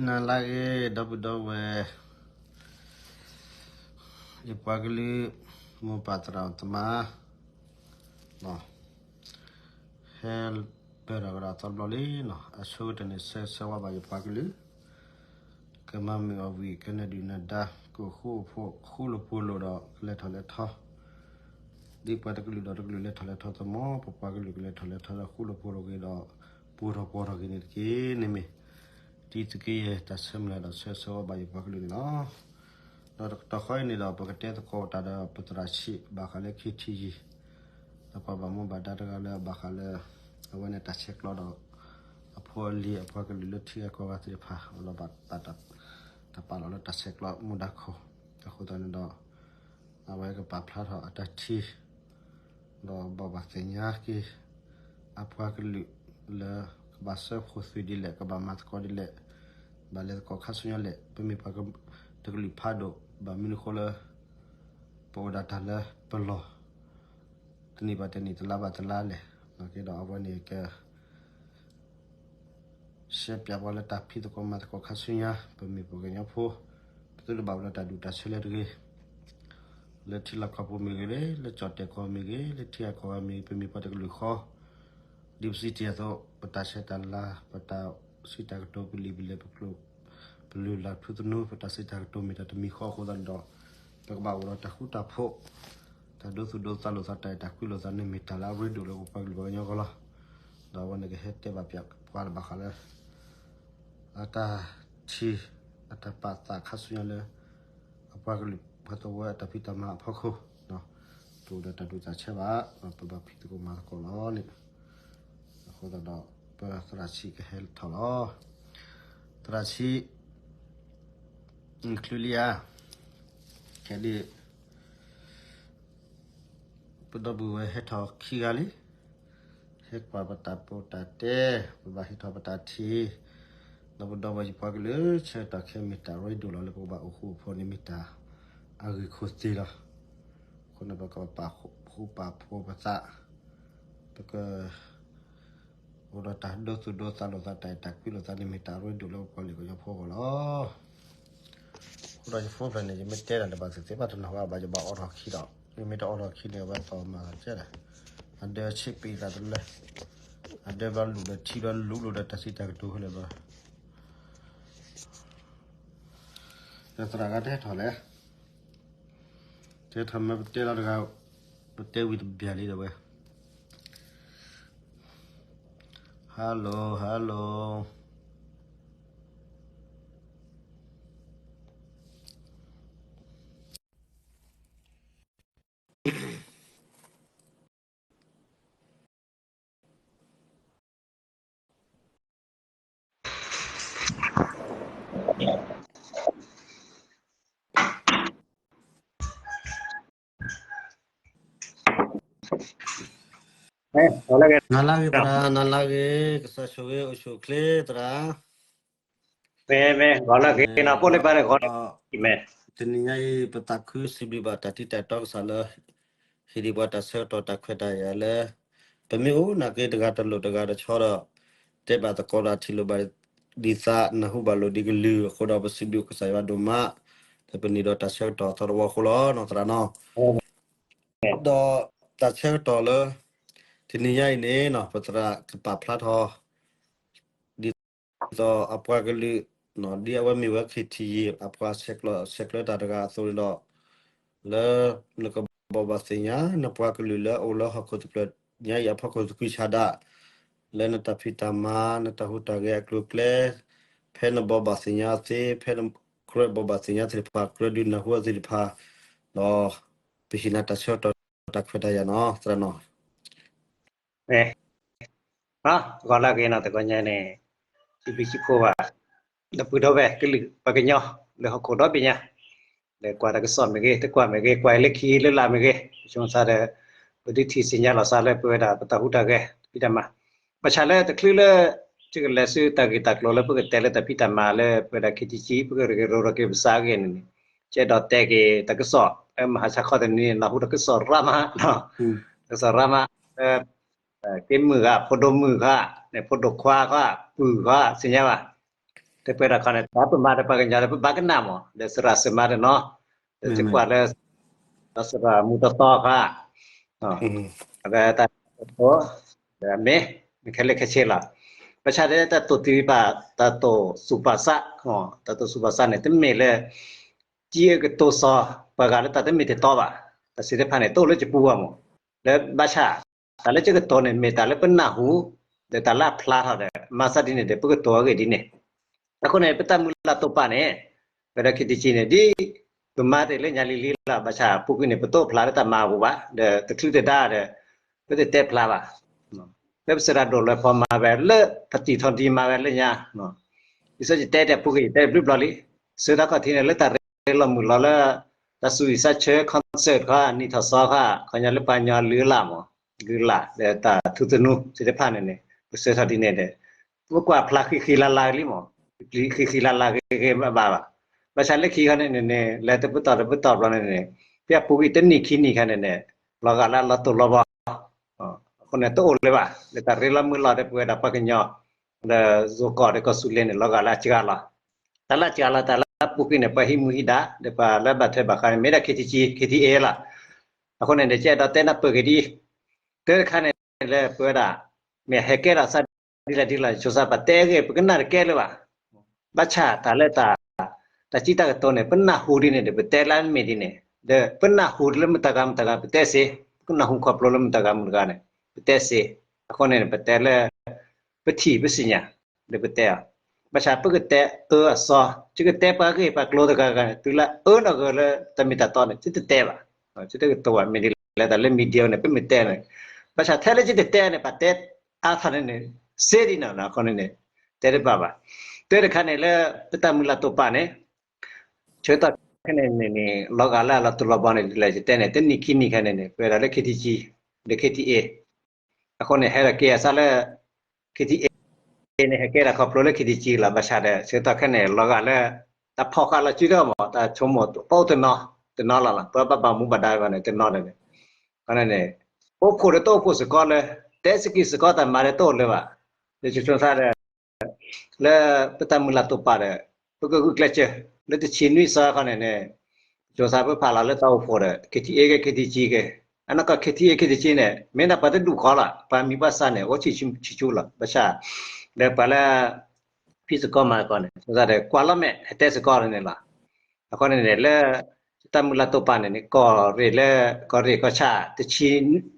နၤလၢအဂ့ၤ ဒီပုၢ်ဒီဝဲၢ်, ယပှၤကလုာ် မိၢ်ပၢ်သရၣ်သမါ, ဟဲပၢၢ်ထီၣ်ကဒီးသီတဘျီလံနီၤ, အဆိကတၢၢ်န့ၣ် ဆၢဂ့ၤဆၢဝါဘၣ်ယပှၤကလုာ် ကမၤမုာ်အီၣ်ဝံၣ် ကနၢၤဒုၣ်နၢၤဒါ ကအိၣ်ဃူအိၣ်ဖိး ဃူလိာ်ဖိးလိာ်ဒီး ကလဲၤထီၣ်လဲၤထီ, ဒ်ပှၤတကလုာ်ဒီးတကလုာ်လဲၤထီၣ်လဲၤထီသ့ၣ်မး ပပှၤကလုာ်ကလဲၤထီၣ်လဲၤထီဒီး ဃူလိာ်ဖိးလိာ်က့ၤဒီး ပှိၢ်ထီၣ်ပှီၢ်ထီၣ်က့ၤန့ၣ်တက့ၢ်န့ၣ်မ့ၢ် တံၤသကိးယဲၢ်တၢ်ဆၢမုၢ်လၢ်ဒီးဆၢဂ့ၤဆၢဝါဘၣ်ယပှၤကလုာ်န့ၣ်လီၤ. ဒီးတကတီၢ်ဃီအံၤန့ၣ်ဒီး ပကတဲသကိးတၢ်ဒီးပသရၣ်ဆံး ဘၣ်ဃးလၢ ခ့ထံယံၤ ဒီးပှၤဘၣ်မူဘၣ်ဒါတဂၤလၢအဘၣ်ဃးလၢ အဝဲန့ၣ်တၢ်ဆဲးကျိးဒီး အဖိအလံၤအပှၤကလုာ်လၢထံဂၤကီၢ်ဂၤသ့ၣ်တဖၣ် အိၣ်ဒီးဘၣ်တၢ်ပာ်လီၤလၢတၢ်ဆဲးကျိးမူဒါခိၣ်, အဃိသတးန့ၣ်ဒီး အဝဲကပာ်ဖျါထီၣ်အတၢ်ထံၣ် ဒီးဘိးဘၣ်သ့ၣ်ညါက့ၤ အပှၤကလုာ်လၢကဘၣ်စၢဖှိၣ်သုးဒ်လဲၣ် ကဘၣ်မၤသကိးဒ်လဲၣ်, ဘၣ်လဲၤသကိးခါဆူညါလဲၣ်, ပမ့ၢ်ပှၤတကလုာ်ဖးဒိၣ် ဘၣ်မနုၤအဃိလၢ ပအိၣ်ဒၣ်တၢ်လၢပလီၢ် တနံၣ်ဘၣ်တနံၣ် တလါဘၣ်တလါလဲၣ်, နာ်က့ဒီးအဝဲန့ၣ်က ရှဲပၠးပှၤလၢတၢ်ဖံးသကိးမၤသကိးခါဆူညါ ပမ့ၢ်ပှၤကညီဖိ ပသုတဘၣ်အိၣ်ဒီးတၢ်ဒူၣ်တၢ်ဆၢလၢတဂ့ၤ, လၢထံလီၢ်ကီၢ်ပူၤမ့ၢ်ဂ့ၤ, လၢကၠီၣ်တဲၣ်ကီၢ်မ့ၢ်ဂ့ၤ, လၢထံဂၤကီၢ်ဂၤမ့ၢ်ဂ့ၤ, ပမ့ၢ်ပှၤတကလုာ်ဃီ, ဒ်ပစံးတ့ၢ်အသိး ပတၢ်ဆဲးတၢ်လၤ ပတၢ်စံးတၢ်ကတိၤ ပလံာ်ပလဲၢ် ပလုၢ်လၢ်ထူသနူ ပတၢ်စံးတၢ်ကတိၤမ့ၢ်တၢ်တမံၤဃီအဃိသတးန့ၣ်ဒီး ပကဘၣ်အိၣ်ဒီးတၢ်ဃူတၢ်ဖိး, တၢ်ဒိသူၣ်ဒိသးလိာ်သး တၢ်အဲၣ်တၢ်ကွံလိာ်သးန့ၣ်မ့ၢ်တၢ်လၢအရ့ဒိၣ်လၢ ပပှၤကလုာ်ပှၤကညီအဂီၢ်လီၤ. ဒီးအဝဲန့ၣ်ကဟဲတဲဘၣ်ပှၤလၢဘၣ်ဃးလၢ အတၢ်ထံၣ် အတၢ်ပာ်သးခါဆူညါလၢ အပှၤကလုာ်ပှၤသဝီအတၢ်ဖံးတၢ်မၤအဖီခိၣ်, ပအိၣ်ဒီးတၢ်ဒူၣ်တၢ်ဆၢဘၣ်, ပဘၣ်ဖံးသကိးမၤသကိးလီၤန့ၣ်, အဃိသတးဒီး ပသရၣ်ဆံးကဟဲထီၣ်လီၤ. သရၣ်ဆံး နချုးလံဧါ, ခဲဒ် ပဒီပုၢ်ဝဲၢ်ဟဲထီၣ်ခံဂၤလံ, ဟဲကွၢ်ပတၢ်ပီးတၢ်တဲ, ပဘၣ်ဟ့ၣ်ထီၣ်ပတၢ်ထံၣ်, ဒီးပဒီပုၢ်ဝဲၢ်ယပှၤကလုာ် ဆၢကတီၢ်ခဲအံၤမ့ၢ်တၢ်ရ့ဒိၣ်လီၤ လၢပကဘၣ်အိၣ်ဃူအိၣ်ဖိးန့ၣ်မ့ၢ်တၢ်အဂ့ၢ်ခိၣ်သ့လီၤ. အဃိန့ၣ် ပကဘၣ်ပာ်ဃူပာ်ဖိးပသး, ပက အိၣ်ဒီးတၢ်ဒိသူၣ်ဒိသးလိာ်သး တၢ်အဲၣ်တၢ်ကွံလိာ်သးန့ၣ်မ့ၢ်တၢ်ရ့ဒိၣ်လၢ ပပှၤကလုာ်ကညီဖိအဂီၢ်လီၤ. အဃိဒီးယဖိဖျဲၣ်န့ၣ် ယမ့ၢ်တဲတၢ်န့ၣ် ဘၣ်သ့ၣ်သ့ၣ်ဘၣ်တနီၤဘၣ် ယဘၣ်အိးထီၣ်ခံဒီး ယမ့ၢ်တအိးထီၣ်ခံန့ၣ် အဝဲသီၣ်မၤကဲဒၣ်, အဒၢဆံးပံးသးတလၢ, အဒၢဘျီလူၤဒီးထံဘျီလူၤလိာ်ဒီးတၢ်စံးတၢ်ကတိၤဖဲလဲၣ်ဘျီ, ဒီးသရၣ်ဂၤတဟဲထီၣ်လဲၣ်, တဲထီၣ်မ့ၢ်ပတဲလီၤတဂၤ, ပတဲဝံၤတဘၣ်လံဒီးဝဲ Hello, hello. နၤလၢဂ့ၤသရၣ်, နၤလၢဂ့ၤ, ကစၢ်ဆိၣ်ဂ့ၤအိၣ်ဆူၣ်အိၣ်ချ့သရၣ်. မ့ၢ်, မ့ၢ်, ဂီၤလၢဂ့ၤနီၤ, ဖိလံၤပၢ်န့ၣ်ဂီၤလၢဂ့ၤမ့ၢ်. တနံၤညါအံၤ ပသးခုစံးဘျုးဘၣ်တၢ်ထံၣ်တၢ်တီကစၢ်လၢ ဟ့ၣ်ဒံးပှၤတၢ်ဆၢကတီၢ်တၢ်ခွဲးတၢ်ယာ်လၢ ပမ့ၢ်အိၣ်နာ်က့တဂၤတလိၣ်တဂၤတဆီဒီး တဲဘၣ်သကိးတၢ်ထံၣ်လိာ်ဘၣ်ဒံးသး နၢ်ဟူဘၣ်လိာ်ဒံးကလုၢ်အဃိဒီး ပစံးဘျုးကစၢ်ယွၤဒိၣ်မး, ဒီးပနံၤဒီးတၢ်ဆၢကတီၢ်အသီတဝီအဃိလီၤနီၤသရၣ်နီၤ. ဒီးတၢ်ဆၢကတီၢ်လၢ တနံၤညါအံၤန့ၣ်နီၤ ပသရၣ်ကပာ်ဖျါထီၣ် ဒ်သိးအပှၤကလုာ် ဒ်အဝဲမ့ၢ်ဝဲ ခ့ထံယံၤ အပှၤဆဲးကျိးဆဲးကျၢတၢ်တဂၤအသိးန့ၣ်ဒီး လၢနကဘိးဘၣ်သ့ၣ်ညါ နပှၤကလုာ်လၢအအိၣ်လၢဟီၣ်ခိၣ်တဖျၢၣ်ညါအံၤအဖီခိၣ်သကွံာ်ဆးဒး လၢနတၢ်ဖံးတၢ်မၤ နတၢ်ဟူးတၢ်ဂဲၤအကျိၤအကျဲ ဖဲနဘိးဘၣ်သ့ၣ်ညါသ့ ဖဲနကြၢးဘိးဘၣ်သ့ၣ်ညါသ့ၣ်တဖၣ် ကြၢးဒုးနၢ်ဟူအီၤသ့ၣ်တဖၣ် ဒီး ပဟ့ၣ်နၤတၢ်ဆၢကတီၢ်တၢ်ခွဲးတၢ်ယာ်နီၤ သရၣ်နီၤ. ဂီၤလၢဂ့ၤနီၤ တဂီၤညါန့ၣ် စံးဘျုးစံးဖှိၣ်ဘၣ် ဒီပုၢ်ဒီဝဲၢ်ကလုာ်ပှၤကညီ လၢဟီၣ်ခိၣ်ဒီဘ့ၣ်ညါ လၢကွၢ်တၢ်ကစီၣ်မ့ၢ်ဂ့ၤ တကွၢ်မ့ၢ်ဂ့ၤ ကွၢ်လၢခံလၢလာ်မ့ၢ်ဂ့ၤ ပဆိမိၣ်သးဒီး ပဒုးထံၣ်သ့ၣ်ညါလီၤသးလၢပဝဲဒၣ်ပတၢ်ဟူးတၢ်ဂဲၤ တၢ်ဖံးတၢ်မၤ ဘၣ်ဆၣ်လၢတချုးလၢ ကလဲၤဆူတၢ်ဂ့ၢ်တၢ်ကျိၤလၢပကတဲလၢတၢ်ဖံးတၢ်မၤလၢပဝဲဒၣ် ခ့ထံယံၤ ပကရ့လိာ်က့ၤပသးအဂ့ၢ်န့ၣ်န့ၣ် ကအဲၣ်ဒိးတဲက့ၤတၢ်ကစီၣ် လၢမဟါဆါခီတနံၤန့ၣ် နၢ်ဟူတၢ်ကစီၣ်ရါမး တၢ်ကစီၣ်ရါမး လၢ က့မုၣ်ဂၤ ဖိဒိၣ်မုၣ်ဂၤ ဖိဒိၣ်ခွါဂၤ ပုၢ်ဂၤ သ့ၣ်ညါဘၣ် တပှဲၤဒီးခီန့ၣ် တၢ်ပမၤဒီးပှၤကညီဒီး ပဘၣ်ကနၣ်မး ဒီးစရၣ်စၢမါတနီၤ, ဒီးယကွၢ်လၢ ဒီးစရၣ်မူတသီခါ, ဒီးတၢ်တိၤ, ဒီးမ့ၢ် မ့ၢ်ခဲလၢာ်ခဲဆ့လီၤ. ဘၣ်ဆၣ်ဒီးတၢ်တိၤသံဘၣ် တၢ်တိၤသူၣ်ပာ်သး, တၢ်တိၤသူၣ်ပာ်သးန့ၣ် တမ့ၢ်လၢ ကံအကတိၤစီၤ ပှၤဂၤလၢတၢ်တမ့ၢ်တတီဘၣ်, တၢ်သ့ၣ်တဖၣ်န့ၣ် တအိၣ်လၢယပူၤဘၣ်မး, လၢဘၣ်ဆၣ် တၢ်လၢယကတိၤန့ၣ် မ့ၢ်တၢ်လၢပနၢ်ဟူ, ဒီးတၢ်လၢအဖျါထီၣ်ဒီး မၤသးဒ်န့ၣ်ဒီး ပကတိၤအဂ့ၢ်ဒ်န့ၣ်, အဃိန့ၣ် ပတၢ်မုၢ်လၢ်တိာ်ပာ်န့ၣ်, ပဒီး ခ့တံကံ န့ၣ် ဒ်ပမၤတ့ၢ်လၢညါလံၤလံၤလီၤ, ဘၣ်ဆၣ်ပူၤကွံာ်န့ၣ် ပတအိၣ်ဖျါလၢတၢ်မၤအပူၤဘၣ်, ဒီးတချုးတဒါဒီး ပတတဲဖျါဘၣ်, လၢပစရၣ်ဒိၣ်လွဲဖီမၤဝဲလၢ ပတံၢ်ထီၣ်တံၢ်မၤဝဲလၢညါ, ဒ်သိးယတဲတဲပူၤကွံာ် ယတဲဘျုးဘျီလံ, ဆၢကတီၢ်ခီၣ်ထံးန့ၣ် လၢတၢ်ရ့လိာ်မုာ်လီၤလၢ တၢ်ဆူးအံၤဆၢ concert ခီ နံၣ်ထီၣ်သီခီ ခီညီလၢပှၤကညီလုၢ်အလၢ်မး, လုၢ်အလၢ် ဒီးတၢ်ထူသနူသ့ၣ်တဖၣ်န့ၣ်န့ၣ် ပဆၢထီၣ်ဒ်န့ၣ်ဒီး ပကွၢ်ဖျါဃံဃံလၤလၤလံမး, ပျံၤဃံဃံလၤလၤဂ့ၤဂ့ၤဘၣ်ဘၣ်, ဘၣ်ဆၣ်လၢခံခီန့ၣ်န့ၣ် လဲၤတပတီၢ်တပတီၢ်ဘျီန့ၣ်န့ၣ် ဖဲအပူၤကွံာ်တနံၣ်ခံနံၣ်ခါန့ၣ်န့ၣ် လီၤဂာ်လၢအလီၤတိၢ်လီၤဘီ အဃိန့ၣ် တအိၣ်လၢၤဘၣ် လၢတၢ်ရ့လိာ်မုာ်လီၤဒီး ပဝဲဒၣ်ပှၤကညီ ဒီးယိၤကီၢ်ဒီးကီၢ်သူလ့ၤန့ၣ် လီၤဂာ်လၢအစှၤလီၤ, တၢ်လၢအစှၤလီၤ တၢ်လၢအပူၤကွံာ်န့ၣ် ပှၤဟံးမူဟံးဒါ ဒီးပှၤလၢဘၣ်ထွဲဘၣ်ဃးန့ၣ် မ့ၢ်ဒၣ် ခ့တံကံ ခ့တံအ့ လီၤ, အဃိန့ၣ်န့ၣ် ကအဲၣ်ဒိးတဲနၢ်ပၢၢ်က့ၤဒ်အံၤ, တၢတခါန့ၣ်လၢပဝဲဒၣ် မ့ၢ်ဟဲကဲထီၣ်စးဒ်လဲၣ်ဒ်လဲၣ် ဆိစါပတဲဂ့ၢ် ပကနၣ်တကဲလၢၤဘၣ်, ဘၣ်ဆၣ်တၢ်လၢတၢ် တၢ်စံးတၢ်ကတိၤန့ၣ် ပနၢ်ဟူဒ်န့ၣ်ဒီး ပတဲလၢမ့ၢ်ဒ်န့ၣ် ဒီးပနၢ်ဟူလၢမတၤဂၤမတၤဂၤ ပတဲစ့, ပကနၢ်ဟူခီဖျိလၢမတၤဂၤမတၤဂၤန့ၣ် ပတဲစ့, အဃိန့ၣ် ပတဲလၢ ပထံၣ်ပသ့ၣ်ညါ ဒီးပတဲအီၤ, ဘၣ်ဆၣ်ပကတဲအၢအစီ, ယကတဲပှၤဂ့ၢ်ပှၤကျိၤတဂၤဂၤန့ၣ် တုၤလၢအၢနီၢ်ကီၢ်လၢတၢ်မ့ၢ်တၢ်တီန့ၣ် ယတတဲဘၣ်, ယတကတိၤဘၣ် မ့ၢ်ဒ်လဲၣ်တၢ်လၢ media န့ၣ် ပမ့ၢ်တဲန့ၣ်, ဘၣ်ဆၣ်ထဲလၢယတတဲန့ၣ် ပှၤတဲအါထီၣ်န့ၣ်န့ၣ် စ့ဒ်န့ၣ် အဃိန့ၣ်န့ၣ် တဲတဘၣ်ဘၣ်, တၢတခါန့ၣ်လၢ ပတၢ်မုၢ်လၢ်တိာ်ပာ်န့ၣ် ဆၢကတီၢ်ခဲအံၤန့ၣ်န့ၣ် လီၤဂာ်လၢအလီၤတူာ်လီၤဘီန့ၣ် ဒ်လဲၣ်ယတဲန့ၣ် တနံၣ်ခံနံၣ်ခဲအံၤန့ၣ်န့ၣ် ပဝဲဒၣ်လၢ ခ့တံကံ ဒီး ခ့တံအ့ အဃိန့ၣ် ဟဲဒီးက့ၤအသးလၢ ခ့တံအ့ န့ၣ် ဟဲကဲဒၣ်ခီဖျိလၢ ခ့တံကံ လီၤ, ဘၣ်ဆၣ်ဒီး ဆၢကတီၢ်ခဲအံၤန့ၣ် လီၤဂာ်လၢ တၢ်ဖီၣ်ဃာ်လီၤစုဒီးမး တၢ်ဆိကမိၣ်တအိၣ်တနီၤ တနီၤလီၤလီၤ, ပဘၣ်ဘၣ်မူဘၣ်ဒါဘၣ်န့ၣ် တနီၤဒီးန့ၣ်, အဃိန့ၣ်န့ၣ် အိၣ်ဖှိၣ်ဒီးတအိၣ်ဖှိၣ်စ့ၢ်ကီးလၢ တဲစ့ၢ်ကီးစ့ၢ်ကီးတၢ်မၤဒီးတအိၣ်လၢၤဘၣ်, ယဆိကမိၣ်သးဒီး လၢပတၢ်မုၢ်လၢ်တိာ်ပာ်ဒီး ပကဂုာ်ကျဲးစၢး လၢတဆံနွံသီခီန့ၣ်န့ၣ် ယဆိကမိၣ်သးပဖးလီၤလၢတၢ်အိၣ်ဖှိၣ်ဒီး ခ့တံအ့ က့ ခ့တံကံ က့, အနီၢ်ကီၢ် ခ့တံအ့ ခ့တံကံ န့ၣ် မ့ၢ်ဒၣ်ပှၤတဒူၣ်ဃီလီၤ, ပှၤမံၤပှၤသၣ်န့ၣ် အိၣ်ဆံးဆူၣ်လီၤ, ဘၣ်ဆၣ် လၢပှၤလၢ ဖံးစ့ၢ်ကီးမၤစ့ၢ်ကီးန့ၣ် ဆိကမိၣ်သးဒီး ကွၢ်လီၤမဲာ် ဟဲတဲစ့ၢ်ကီးန့ၣ်လီၤ. အဃိန့ၣ်န့ၣ် လၢ တၢ်မုၢ်လၢ်တိာ်ပာ်န့ၣ်န့ၣ် ကီၢ်ရ့ၣ်လၢ ကီၢ်ရ့ၣ်ကီၢ်ဆၣ် တဆံ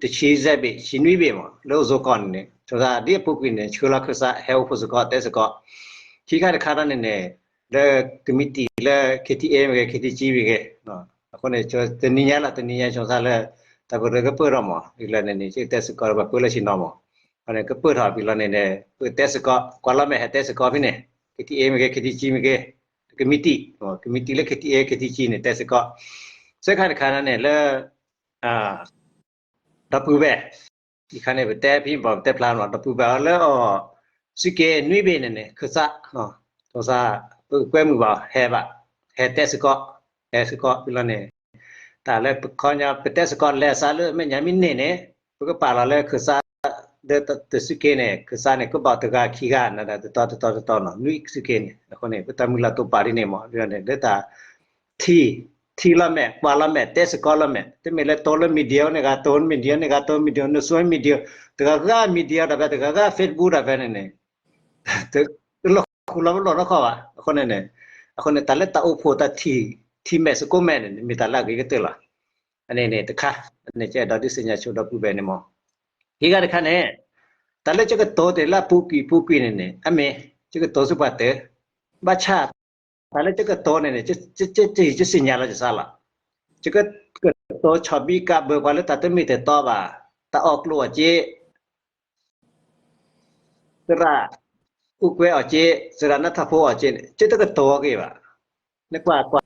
တဆံ ဘ့ၣ် ဆံနွံဘ့ၣ်မး လၢအိၣ်ဆိးကီၢ်န့ၣ်န့ၣ် ဆိကမိၣ်သးဒ်အပူၤကွံာ်န့ၣ် ဆှၢလီၤခၢၣ်စး ဟဲအိၣ်ဖှိၣ်စ့ၢ်ကီး တဲစ့ၢ်ကီး, ခံခါတခါဒီးန့ၣ်န့ၣ် လၢကမံးတံာ်လၢ ခ့တံအ့ မ့ၢ်ဂ့ၤ ခ့တံကံ မ့ၢ်ဂ့ၤ, အဃိန့ၣ် တနံၤညါလီၤ တနံၤညါဆိကမိၣ်သးလၢ တၢ်ကရၢကပၢၢ်ထီၣ်မး ဒ်လဲၣ်န့ၣ်န့ၣ် ယကတဲစ့ၢ်ကီးဒီးပှၤပၢလၢဆ့ၣ်နီၤမး, အဃိန့ၣ် ကပၢၢ်ထီၣ်အပူၤလီၤန့ၣ်န့ၣ် ပကတဲစ့ၢ်ကီး ကွၢ်လီၤမဲာ် ဟဲတဲစ့ၢ်ကီးဖဲန့ၣ် ခ့တံအ့ မ့ၢ်ဂ့ၤ ခ့တံကံ မ့ၢ်ဂ့ၤ ကမံးတံာ်, ကမံးတံာ်လၢ ခ့တံအ့ ခ့တံကံ န့ၣ် တဲစ့ၢ်ကီး, သၢခါတခါန့ၣ်န့ၣ် လၢ ဒီပုၢ်ဝဲၢ် ယခါန့ၣ် ပတဲဖံးဘၣ် ပတဲဖျါမး ဒီပုၢ်ဝဲၢ်အီၤလၢအီၤ စူးက့နွံဘ့ၣ်န့ၣ်န့ၣ် ခၢၣ်စး ဆိကမိၣ်သး ပကကွဲမုာ်ဘၣ် ဟဲဘၣ် ဟဲတဲစ့ၢ်ကီး ဟဲစ့ၢ်ကီးဖဲလီၤန့ၣ် တၢ်လၢပခီပညီ ပတဲစ့ၢ်ကီးလဲၤစးလၢမဲာ်ညါမ့ၢ်န့ၢ်န့ၣ် ပကပာ်လီၤလၢခၢၣ်စး ဒီးတစူးက့န့ၣ် ခၢၣ်စးန့ၣ် ကဘၣ်တဂၤခံဂၤ နဒၣ်တတီၤတတီၤတတီၤနီၤ နွံစူးက့န့ၣ် အဃိန့ၣ် ပတၢ်မုၢ်လၢ်တိာ်ပာ်ဒ်န့ၣ်မး ဒ်န့ၣ် လၢတၢ် ထံၣ် ထံၣ်လီၤမဲာ် ကွၢ်လီၤမဲာ် တဲစ့ၢ်ကီးလီၤမဲာ် တမ့ၢ်လၢတိၢ်လၢ media န့ၣ်ဂၤ တိၢ် media န့ၣ်ဂၤ တိၢ် media န့ၣ် social media တဂၤဂၤ media ဒီးဖဲ တဂၤဂၤ Facebook ဒီးဖဲန့ၣ်န့ၣ် တလီၢ်ဃူလီၢ်လီၢ်နီတခီဘၣ် အဃိန့ၣ်န့ၣ် အဃိန့ၣ် တၢ်လၢတၢ်အိၣ်ဖှိၣ်တၢ်ထံၣ် ထံၣ်မဲာ်သကိးမဲာ်န့ၣ် မ့ၢ်တၢ်လၢအဂ့ၤကတၢၢ်လီၤ. အန့ၣ်န့ၣ်တခါ အန့ၣ်ကအဲၣ်ဒိးဒုးသ့ၣ်ညါဆိဒီပုၢ်ဝဲၢ်န့ၣ်မး ခံခါတခါန့ၣ် တၢ်လၢယကတိၤတ့ၢ်လၢအပူၤကွံာ်ပူၤကွံာ်န့ၣ်န့ၣ် အမ့ၢ် ယကတိၤဆူပှၤတၢၢ် ဘၣ်ဆၣ် တၢ်လၢယကတိၤန့ၣ်န့ၣ် ယသ့ၣ်ညါလီၤယသးလီၤ. ယကကတိၤဆီၣ်ဘံၣ်ကးဘၢပှၤလၢတၢ်တမ့ၢ်တတီဘၣ်, တၢ်အီၣ်ကျိၣ်အီၣ်စ့ သရၣ်အူကွဲအီၣ်စ့, သရၣ်နါထီၣ်ဖိအီၣ်စ့န့ၣ် ယတကတိၤအီၤက့ၤဘၣ်. နကွၢ်ကွၢ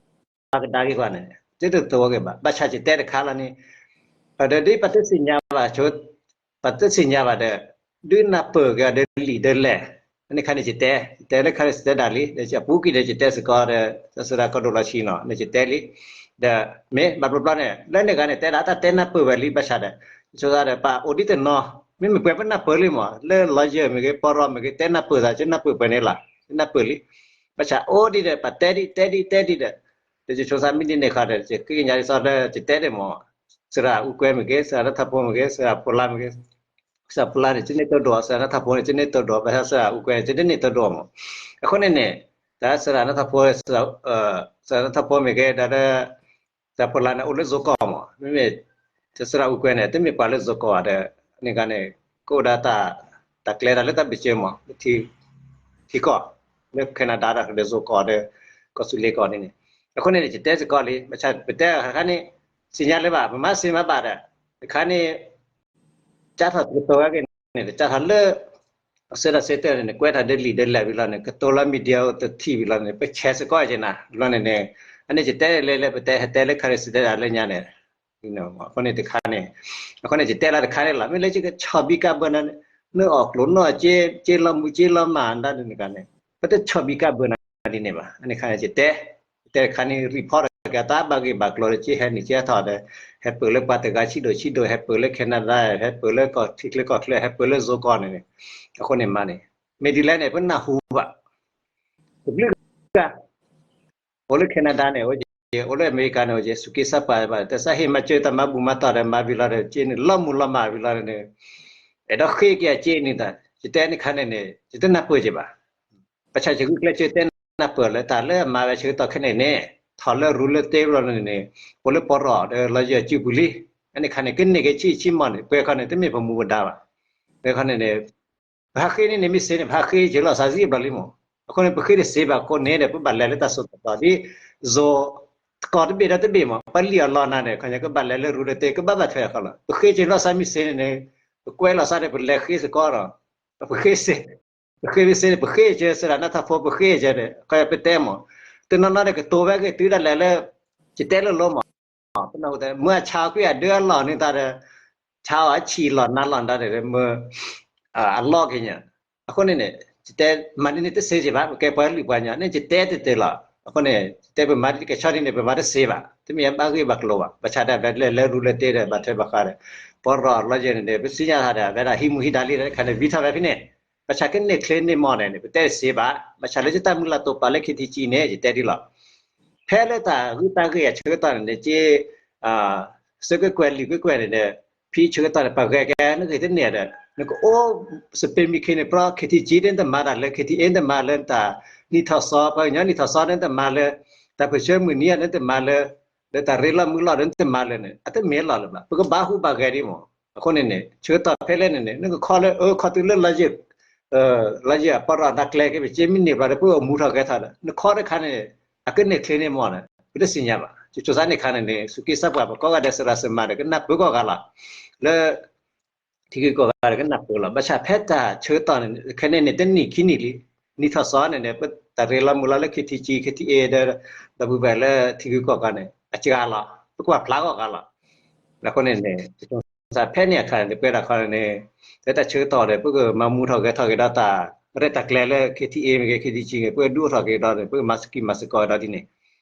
်ကဒါက့ၤကွၢ်န့ၣ် ယတကတိၤအီၤက့ၤဘၣ်. ဘၣ်ဆၣ်ယတဲတခါလီၤန့ၣ် ဒီးဒ်ပှၤတသ့ၣ်ညါဘၣ်ဆိ ပှၤတသ့ၣ်ညါဘၣ်ဒီး ဒုးနၢ်ပၢၢ်က့ၤအီၤဒီးလံာ်ဒီးလဲၢ်, အန့ၣ်ခါန့ၣ်ယတဲ, ယတဲလၢခါန့ၣ်ယတဲဒၣ်လံ, ဒီးအပူၤကွံာ်ဒီးယတဲစ့ၢ်ကီးဒီး သရၣ်ကီၢ်ဒိၣ်လီၤဆံနီၤ န့ၣ်ယတဲလံ, ဒီးမ့ၢ်ဘၣ်ဘျီဘျီန့ၣ် လၢန့ၣ်ဂၤန့ၣ် တဲဒၣ်တၢ်တဲနၢ်ပၢၢ်ဝဲလံ ဘၣ်ဆၣ်ဒီး ဆိသးဒီးပှၤအိၣ်ဒံးတနီၤ မ့မ့ၢ်ပှၤပနၢ်ပၢၢ်လံမး လၢ lawyer မ့ၢ်ဂ့ၤ ပီရီမ့ၢ်ဂ့ၤ တဲနၢ်ပၢၢ်သး ယနၢ်ပၢၢ်ပှဲၤန့ၣ်လီၤ ယနၢ်ပၢၢ်လံ, ဘၣ်ဆၣ်အိၣ်ဒံးဒီး ပှၤတဲဒံးတဲဒံးတဲဒံးဒီး, ဒီးယဆိကမိၣ်မ့ၢ်ဒ်န့ၣ်ခီဒီး ယဃ့ကညးဒ်သိးလၢယတဲဒ်မး, စရၣ်အူကွဲမ့ၢ်ဂ့ၤ, စရၣ်နၢ်ထီၣ်ဖိမ့ၢ်ဂ့ၤ, စရၣ်ဖိလါမ့ၢ်ဂ့ၤ, စရၣ်ဖိလါန့ၣ် ကန့ၢ်တဒိၣ်, စရၣ်နၢ်ထီၣ်ဖိန့ၣ် ကန့ၢ်တဒိၣ်, ဘၣ်ဆၣ်စရၣ်အူကွဲန့ၣ် ကန့ၢ်တဒိၣ်မး. အဃိန့ၣ်န့ၣ် တၢ်စရၣ်နၢ်ထီၣ်ဖိ, စရၣ်နၢ်ထီၣ်ဖိမ့ၢ်ဂ့ၤ ဒီး စရၣ်ဖိလါန့ၣ် အိၣ်လၢယိၤကီၢ်မး, မ့မ့ၢ် စရၣ်အူကွဲန့ၣ် တမ့ၢ်ပှၤလၢယိၤကီၢ်ဘၣ်ဒီး န့ၣ်ဂၤန့ၣ် ကအိၣ်ဒၣ် တၢ်ကျဲဒၣ်လၢတၢ်ဘၣ်စၢၤမး, ထံကီၢ်, လၢ Canada ဒီးလၢယိၤကီၢ်ဒီး ကီၢ်စူၤလ့ကီၢ်န့ၣ်န့ၣ်, အဃိန့ၣ်န့ၣ် ယတဲစ့ၢ်ကီးလံ, ဘၣ်ဆၣ်ပတဲအခါန့ၣ် သ့ၣ်ညါလၢၤဘၣ်, ပမၤစ့မၤဘၣ်ဒီး တခါန့ၣ် ကၢ်ထီၣ်ကတိၤဝဲက့ၤန့ၣ် ကၢ်ထီၣ်လၢ အစဲးတၢ်ဆဲးတၢ်န့ၣ် ကွဲးထီၣ်ဒ်လံာ်ဒ်လဲၣ်ဝံၤလီၤန့ၣ် ကတိၤလၢ media တထံၣ်ဝံၤလီၤန့ၣ် ပဆဲးစ့ၢ်ကီးက့ၤနၤ, လီၤန့ၣ်န့ၣ်, အန့ၣ်ယတဲလဲၣ်လၢပတဲ ဟဲတဲလၢ ခရံာ်စတဲဒၣ်လၢညါန့ၣ်, အဃိန့ၣ်တခါန့ၣ်, အဃိန့ၣ် ယတဲလၢတခါန့ၣ်လီၤ, မ့ၢ်လၢယကဆီၣ်ဘံကၢ်ဘၢနၤ, နအီၣ်ကျိၤနီၢ်က့, က့လီၤမူက့လီၤမးဒၣ်န့ၣ်န့ၣ်, ပတဆီၣ်ဘံကၢ်ဘၢနၤဒ်န့ၣ်ဘၣ်, အန့ၣ်ခါန့ၣ် ယတဲ ယတဲတခါန့ၣ် report တၢ်က့ၤတၢ်ဘၣ်ဂ့ၢ်ဘၣ်ကျိၤလၢက့ဟဲနုာ်က့ဟဲထီၣ်ဒီး, ဟဲပၢၤလၢပှၤတဂၤဆံးဒိၣ်ဆံးဒိၣ်, ဟဲပၢၤလၢ Canada, ဟဲပၢၤလၢကီၢ်ထံချၢကီၢ်ချၢ, ဟဲပၢၤလၢယိၤကီၢ်န့ၣ်န့ၣ်, အဃိန့ၣ်မးန့ၣ်, မ့ၢ်ဒ်လဲၣ်န့ၣ် ပနၢ်ဟူဘၣ်, တဘျုးဂၤ အိၣ်လၢ Canada န့ၣ် အိၣ်က့, အိၣ်လၢအမဲရကၤန့ၣ် အိၣ်က့, စူးက့စၢ်ပၤဘၣ်, တၢ်စၢ်ဟ့ၣ်မၤစၢၤတၢ်မၤဘူၣ်မၤတီၢ်ဒီး မၤဝံၤလီၤဒီး က့န့ၣ် လီၤမူလီၤမၢ်ဝံၤလီၤန့ၣ်, အဲၣ်ဒိးဃ့က့ၤအက့န့ၣ်, ယတဲန့ၣ်ခါန့ၣ်န့ၣ် ယတနၢ်ပၢၢ်က့ၤဘၣ်, ဘၣ်ဆၣ်ယဂုာ်ကျဲးစၢးတဲနၢ်ပၢၢ်လၢတၢ်လၢအမၤဝဲဆၢကတီၢ်ခဲအံၤန့ၣ်, ထီၣ်လၢရူလၢသ့လီၤန့ၣ်န့ၣ်, အိၣ်လၢပီရီၣ်ဒီးလီၤယၢၢ်စုပူၤလံ, အန့ၣ်ခါန့ၣ် ကန့ၢ်က့ၤဆံးဆံးမီၢ်န့ၣ် ပှဲၤခီန့ၣ် တမ့ၢ်ပမူပဒါဘၣ်, ပှဲၤခီန့ၣ်န့ၣ် ပဟးဃ့န့ၣ်န့ၣ် မ့ၢ်စ့န့ၣ် ပဟးဃ့က့ၤလီၤစၢ်စံဘျီလံမး, အဃိန့ၣ် ပဃ့တစ့ဘၣ်အဃိန့ၣ်ဒီး ပဘၣ်လဲၤလၢတၢ်စိတၢ်ကမီၤဒ်သိး တကီၢ်တဘ့ၣ်ဒီးတဘ့ၣ်မး ပှၤလံၣ်အီၤလီၤနၤန့ၣ် ခီညါကဘၣ်လဲၤလၢရူလၢသ့ ကဘၣ်ဘၣ်ထွဲအဃိလီၤ, ပဃ့က့ၤလီၤစၢ်မ့ၢ်စ့န့ၣ်န့ၣ်, ပကွဲးလီၤစၢ်ဒီး ပလဲၤဃ့စ့ၢ်ကီးဒီး, ပဃ့စ့, ပဃ့မ့ၢ်စ့န့ၣ် ပဃ့က့ၤစ့ဒၣ်နၢ်ထီၣ်ဖိ ပဃ့က့ၤဒီး ခီညါပတဲမး, တနီၤနီၤဒီးကတိၤဝဲက့ၤတုၤဒၣ်လဲာ်လၢ ယတဲလိၤလိၤမး မ့ၢ်အဆါကွံာ်အဒၢအလီၢ်န့ၣ်တၢ်ဒီး, ဆါအီၤအဆံးလီၢ်နၤလီၢ်နၤဒီး မ့ၢ်အလီၢ်က့ၤညါ, အဃိန့ၣ်န့ၣ် ယတဲမၤဒ်န့ၣ်တစ့က့ၤဘၣ် ပကဲပှၤလုၢ်ပှၤကညီန့ၣ် ယတဲတတဲလီၤ, အဃိန့ၣ် ယတဲပမၤဒ်ကဲဆီဒ်န့ၣ် ပမၤတစ့ဘၣ် တမ့ၢ်ဘၣ်ဂ့ၢ်ဘၣ်ကျိၤဘၣ် ဘၣ်ဆၣ်ဒၣ်ဝဲလၢလဲၤရူလၢသ့ဒီး ဘၣ်ထွဲဘၣ်ဃးဒီး ပီရီၣ်လီၤယဲၢ်န့ၣ်ဒီး ပသ့ၣ်ညါတၢ်ဒီး အဝဲဒၣ်ဟံးမူဟံးဒါလံဒီး တခါန့ၣ် ဝံထီၣ်ဝဲဖဲန့ၣ် ဘၣ်ဆၣ်ကန့ၢ်ချ့န့ၢ်မီၢ်န့ၣ်န့ၣ် ပတဲတစ့ဘၣ် ဘၣ်ဆၣ်လၢယတၢ်မုၢ်လၢ်တိာ်ပာ်လၢ KTG န့ၣ် ယတဲဒ်လီၤ, ဖဲလၢတၢ်ဂ့ၢ်တၢ်ဂ့ၢ်အဆၢကတီၢ်န့ၣ်န့ၣ် က့ စ့ကကွဲးလံာ်ကွဲးကွဲးန့ၣ်ဒီး ဖဲဆၢကတီၢ်န့ၣ် ပှၤဂဲၤကဲနဂ့ၤတန့ၢ်ဒီး နကအိၣ် စပ့းမံခ့န့ၣ် ပြီ KTG ဒ်နတမၤတၢ်လၢ KTA နတမၤလၢတၢ်နံၣ်ထီၣ်စီ ပှၤကညီနံၣ်ထီၣ်စီဒ်နတမၤလၢ တၢ်ပၢဆှၢမုၢ်နံၤအံၤဒ်နတမၤလၢ လၢတၢ်ရ့လိာ်မုာ်လိာ်ဒ်နတမၤလၢန့ၣ် အတမ့ၢ်လီၢ်လၢၤဘၣ် ပကဘၣ်ဟူးဘၣ်ဂဲၤဒ်မး, အဃိန့ၣ်န့ၣ် ဆၢကတီၢ်ဖဲလဲၣ်န့ၣ်န့ၣ် နကခီလၢအၢခီတုၤလၢလီၤယၢၢ် လီၤယၢၢ်အပီၢ်ရီၣ်နၤကျဲက့ၤ ပက့မ့ၢ်န့ၢ်ဘျီဒီး ပအိၣ်မူထီၣ်ဂဲၤထီၣ်ဒီး နခီတခါန့ၣ် အကန့ၢ်ချ့န့ၢ်မီၢ်န့ၣ် ပတသ့ၣ်ညါဘၣ်, ယဆိကမိၣ်န့ၣ်ခါန့ၣ်န့ၣ် စူးက့စၢ်ပှၤ ပကိးဂၤဒဲး စရၣ်စမၤဒီး ကနၢ်ပၢၢ်ကိးဂၤလီၤ, လၢ ထံဂုၤကီၢ်ဂၤဒီးကနၢ်ပၢၢ်လီၤ, ဘၣ်ဆၣ်ဖဲတၢ်ဆၢကတီၢ်န့ၣ် ခဲန့ၣ်န့ၣ် တနံၣ်ခံနံၣ်လံ, နံၣ်ထီၣ်စီန့ၣ်န့ၣ် ပတၢ်ရ့လိာ်မုာ်လိာ်လၢ KTG KTA ဒီး ဒီပုၢ်ဝဲၢ်လၢထံဂုၤကီၢ်ဂၤန့ၣ် အစှၤလီၤ, ပကွၢ်ဖျါကိးဂၤလီၤ, အဃိန့ၣ်န့ၣ် ယဆိကမိၣ်ဖဲန့ၣ်အခါန့ၣ် ပှဲၤဒၣ်ခီန့ၣ် လၢတၢ်ဆၢကတီၢ်ဒီး ပကမၤမူထီၣ်ဂဲၤထီၣ်က့ၤဒီးတၢ်ရဲၣ်တၢ်ကျဲၤလၢ KTA မ့ၢ်ဂ့ၤ KTG မ့ၢ်ဂ့ၤ ပကဒုးအိၣ်ထီၣ်က့ၤဒီးန့ၣ် ပကမၤစကံမၤစကီးဒီးဒ်န့ၣ်,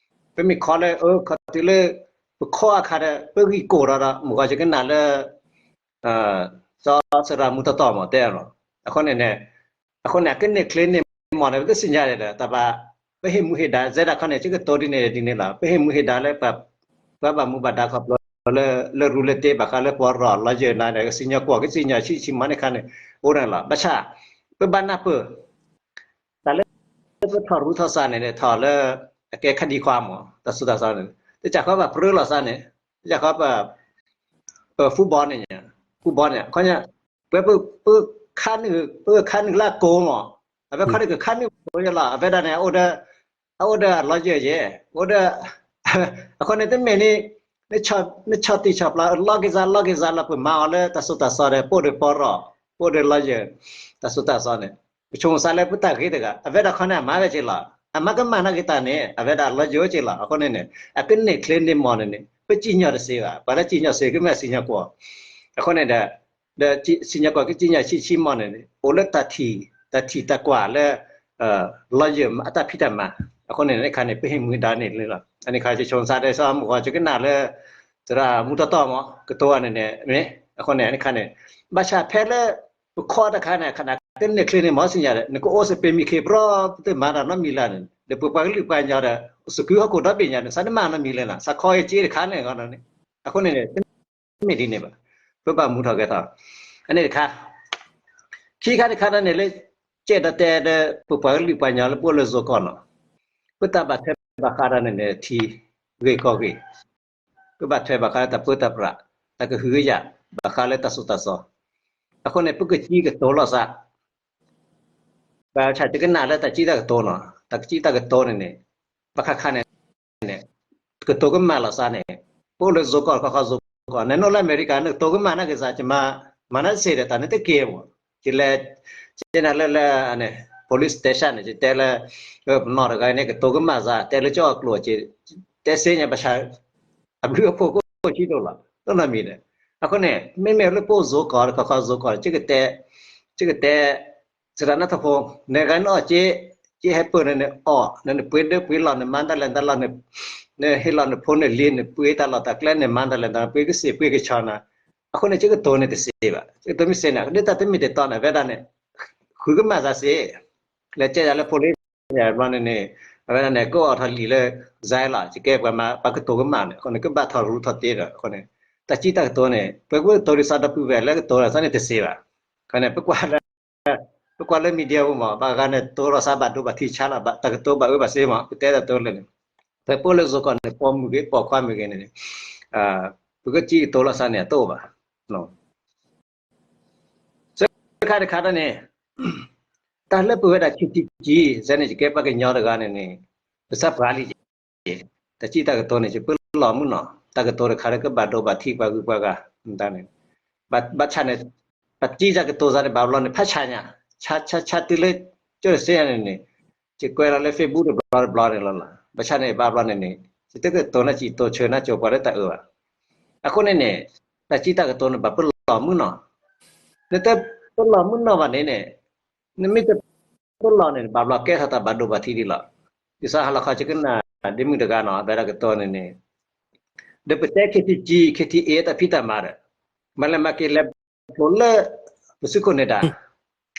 ပမ့ၢ်ခီလၢအၢခီတုၤလၢ ပခီအခါဒီး ပဂံၢ်ကိာ်ဒီးဒီး မုၢ်ဂီၤယကနၣ်လၢ စီၤစရၣ်မူတီတီမးတဲလီၤ, အဃိန့ၣ်န့ၣ် အဃိန့ၣ် အကန့ၢ်ချ့န့ၢ်မီၢ်န့ၣ် ပတသ့ၣ်ညါဒီး တၢ်ဘၣ် ပဟ့ၣ်မူဟ့ၣ်ဒါ စဲဒၣ်ခီန့ၣ် ယကတိၤဒ်န့ၣ်ဒ်န့ၣ်လီၤ, ပဟ့ၣ်မူဟ့ၣ်ဒါလၢ ပှၤဘၣ်မူဘၣ်ဒါခီဖျိလၢ လၢရူလၢသ့ဘၣ်ဃးလၢပီၢ်ရီၣ်လီၤယၢၢ်နၤဒီး ကစံၣ်ညီၣ်ကွီၢ် ကစံၣ်ညီၣ်ဆံးဆံးမီၢ်န့ၣ်ခါန့ၣ် အိၣ်န့ၣ်လီၤ, ဘၣ်ဆၣ် ပဘၣ်နၢ်ပၢၢ် တၢ်လၢပထီၣ်ရူထီၣ်စးန့ၣ်န့ၣ် ထီၣ်လၢ အကဲခါဒံးခွါမး တၢ်စိတၢ်ကမီၤန့ၣ် တစၢ်ဃီဘၣ်ပြၢလီၤစးန့ၣ် တစၢ်ဃီဘၣ် football န့ၣ် football န့ၣ် ခီညါ ပှဲၤ ပခါနုာ် ပခါနုာ်လၢအကိာ်မး အဝဲခီဒံးကခါနုာ်ကိာ်ယဲလီၤ အဝဲဒၣ်န့ၣ် အအိၣ်ဒီးအလီၤယၢၢ်ယဲ အိၣ်ဒီး အဃိန့ၣ်တမ့ၢ်န့ၣ် နဆီၣ်တံၢ်ဆီၣ်ပျီ လီၢ်က့ၤစး လီၢ်က့ၤစးလီၤ ပမၤအီၤလၢတၢ်စိတၢ်ကမီၤဒီး ပအိၣ်ဒီးပီၢ်ရီၣ် ပအိၣ်ဒီးလီၢ်ယၢၢ် တၢ်စိတၢ်ကမီၤန့ၣ် ပဆိကမိၣ်စးလၢပတၢ်ဂ့ၤတဂၤ အဝဲဒၣ်ခီန့ၣ် အမၤဝဲက့ၤလီၤ အမၤကမၣ်နာ်က့ၤတၢ်န့ၣ် အဝဲဒၣ်လီၢ်ယၢၢ်က့ၤလီၤ အဃိန့ၣ်န့ၣ် အကန့ၢ်ချ့န့ၢ်မီၢ်န့ၣ်န့ၣ် ပစံၣ်ညီၣ်တသ့ဘၣ် ပှၤလၢစံၣ်ညီၣ်စ့ကမ့ၢ်စံၣ်ညီၣ်ကွီၢ် အဃိန့ၣ်ဒီး ဒီးစံၣ်ညီၣ်ကွီၢ်ကစံၣ်ညီၣ်ဆံးဆံးမီၢ်န့ၣ်န့ၣ် အိၣ်လၢတၢ်ထံၣ် တၢ်ထံၣ်တၢ်ကွၢ်လၢ လီၢ်ယၢၢ်အတၢ်ဖံးတၢ်မၤ အဃိန့ၣ်န့ၣ်ခါန့ၣ် ပဟ့ၣ်မူဒါန့ၣ်လီၤ အန့ၣ်ခါ ယဆိကမိၣ်စးဒဲး စီၤမုၢ်ဂီၤ ယကနၣ်လၢ သရၣ်မူတီတီမး ကတိၤအန့ၣ်န့ၣ် မ့ၢ် အဃိန့ၣ် အန့ၣ်ခါန့ၣ် ဘၣ်ဆၣ်ဖဲလၢ ပခီတခါန့ၣ် ခါန့ၣ် ကန့ၢ်ချ့န့ၢ်မီၢ်စံၣ်ညီၣ်ဒီး နကအိၣ်စပံးမံခ့ပြီ ပတမၤတၢ်နီတမံၤလၢ်န့ၣ် ဒီးပပှၤကလုာ်ပှၤကညီဒီး အိၣ်သကုၤဟီၣ်ခိၣ်ဒီဘ့ၣ်ညါဒီး သးတမၤနီတမံၤလၢၤနီၤ, သးခီက့ၤစ့တခါန့ၣ်ဂီၢ်န့ၣ်, အဃိန့ၣ်န့ၣ် တမ့ၢ်ဒ်န့ၣ်ဘၣ်, ပဘၣ်မူထီၣ်ဂဲၤထီၣ်, အန့ၣ်တခါ, ခံခါတခါဒၣ်န့ၣ်လၢ ကဲဒီးတဲဒီး ပပှၤကလုာ်ပှၤကညီလၢပအိၣ်လၢယိၤကီၢ်နီၤ, ပတၢ်ဘၣ်ထွဲဘၣ်ဃးဒၣ်န့ၣ်န့ၣ် ထံဂ့ၢ်ကီၢ်ဂ့ၢ် ပဘၣ်ထွဲဘၣ်ဃးလၢတၢ်ပၢတၢ်ပြး, တၢ်ကဟုကယာ်, ဘၣ်ဃးလၢတၢ်သိၣ်တၢ်သီ, အဃိန့ၣ် ပကစံးကတိၤလိာ်သး, ဘၣ်ဆၣ်ယကနၣ်လၢတၢ်စံးတၢ်ကတိၤနီၤ, တၢ်စံးတၢ်ကတိၤန့ၣ်န့ၣ်, ဘၣ်ဃးခါန့ၣ်န့ၣ်, ကတိၤကမၣ်လိာ်သးန့ၣ်, ပအိၣ်လၢယိၤကီၢ်ခီခီယိၤကီၢ်, နနီၢ်လၢအမဲရကၤ နကတိၤကမၣ်နာ်က့ၤသး, မၤနာ်သ့ဒီး တၢ်န့ၣ်တကဲမး, ယလဲၤ, ယနၤလၢလၢန့ၣ် police station န့ၣ် ယတဲလၢ ပနီၢ်တဂၤန့ၣ် ကတိၤကမၣ်သး, တဲလၢကၠီအကျိာ်, တဲစ့ညါဘၣ်ဆၣ်, အဘျုးအဖှိၣ်ကိၣ်ဆံးဒိၣ်လီၤ, တနီတမံၤဒီး, အဃိန့ၣ် မ့မ့ၢ်လၢပအိၣ်ယိၤကီၢ် ခီခီယိၤကီၢ်, ယကတဲ, ယကတဲ, စရၣ်နၢ်ထီၣ်ဖိ, နဂၤနအီၣ်က့, က့ဟဲပၢၢ်နၤန့ၣ်အီၣ်, နနပှ့ၤဒၢပှ့ၤလီၢ် နမၤတၢ်လဲၤတၢ်လီၢ်, နဟ့ၣ်လီၤနဖိနလံၤ နပှ့ၤတၢ်လီၢ်တၢ်ကျဲ နမၤတၢ်လဲၤတၢ် နပှ့ၤကစ့ၢ်ပှ့ၤကဆီနၤ, အဃိန့ၣ် ယကတိၤန့ၣ်တသ့ဘၣ်, ယကတိၤမ့ၢ်သ့န့ၣ် ဒ်တၢ်တမ့ၢ်တတီန့ၣ် အဝဲဒၣ်န့ၣ်, ဃုကမၣ်သးစ့, လဲၤကဲယၤလၢဖိလ့ ယဘျီန့ၣ်န့ၣ်, အဝဲဒၣ်န့ၣ် ကအိၣ်ထီၣ်လံာ်လၢ စဲလီၤ, ယကဲပှၤမၤ ပှၤကတိၤကမၣ်န့ၣ် အဃိန့ၣ် ကဘၣ်ထီၣ်ရူထီၣ်တ့ဒီး အဃိန့ၣ်, တၢ်စံးတၢ်ကတိၤန့ၣ် ပကတိၤဒ်သိးဒီပုၢ်ဝဲၢ်လၢကတိၤလီၤသးန့ၣ်တသ့ဘၣ်, အဃိန့ၣ် ပကွၢ်လၢ ပကွၢ်လၢ media ပူၤမး ဘၣ်ဂၤန့ၣ် တိၤလီၤသးဘၣ်ဒိဘၣ်ထံးဆါလီၤ, တၢ်ကတိၤဘၣ်အၢဘၣ်သီမး ပတဲတၢ်တိၤလၢန့ၣ်, ပပအိၣ်လၢယိၤကီၢ်န့ၣ် ပိာ်မုၣ်ဂ့ၤ ပိာ်ခွါမ့ၢ်ဂ့ၤန့ၣ်, ပကစံးကတိၤလီၤသးန့ၣ် အတအိၣ်ဘၣ် သၢခါတခါဒၣ်န့ၣ်, တၢ်လၢပဝဲဒၣ် KTG စဲန့ၣ် ယကဲပှၤကညီတဂၤန့ၣ်န့ၣ်, ပသးပှၢ်လံ, တၢ်စံးတၢ်ကတိၤန့ၣ် ယပလီၢ်မုၢ်နီၢ်, တၢ်ကတိၤတခါလၢကဘၣ်ဒိဘၣ်ထံးပှၤဂုၤပှၤဂၤ, ဘၣ်ဆၣ်န့ၣ်, ပစံးတၢ်ကတိၤသးန့ၣ် ဘၣ်ဘျီန့ၣ် ဖးဆါညါ, ဆါဆါဆါတုၤလၢ ကၠိတစ့န့ၣ်န့ၣ်, ယကွဲးလီၤလၢ Facebook တဘျီတဘျီန့ၣ်လီၤ, ဘၣ်ဆၣ်န့ၣ် ဘၣ်ဘျီန့ၣ်န့ၣ်, ယတကတိၤနၢ်စံးတိၤဆၢနၢ်ကၠိပှၤလၢတၢ်အၢဘၣ် အဃိန့ၣ်န့ၣ်, တၢ်စံးတၢ်ကတိၤန့ၣ် ဘၣ်ပလီၢ်မုၢ်နီၢ်, နတပလီၢ်မုၢ်နီၢ်ဘၣ်န့ၣ်န့ၣ်, နမ့ၢ်တပလီၢ်န့ၣ် ဘၣ်ဘျီကဲထီၣ်တၢ်ဘၣ်ဒိဘၣ်ထံးဒ်လီၤ, ဒ်သိးဟါလီၤခီ ယကနၣ်ဒ့မုၣ်တဂၤနီၤ အဝဲဒၣ်ကတိၤန့ၣ်န့ၣ်, ဒီးပတဲ KTG KTA တၢ်ဖံးတၢ်မၤဒီး, မၤလဲၤမၤက့ၤလဲၤဖျိလၢ ပသုးခိၣ်နဲၤဒါ,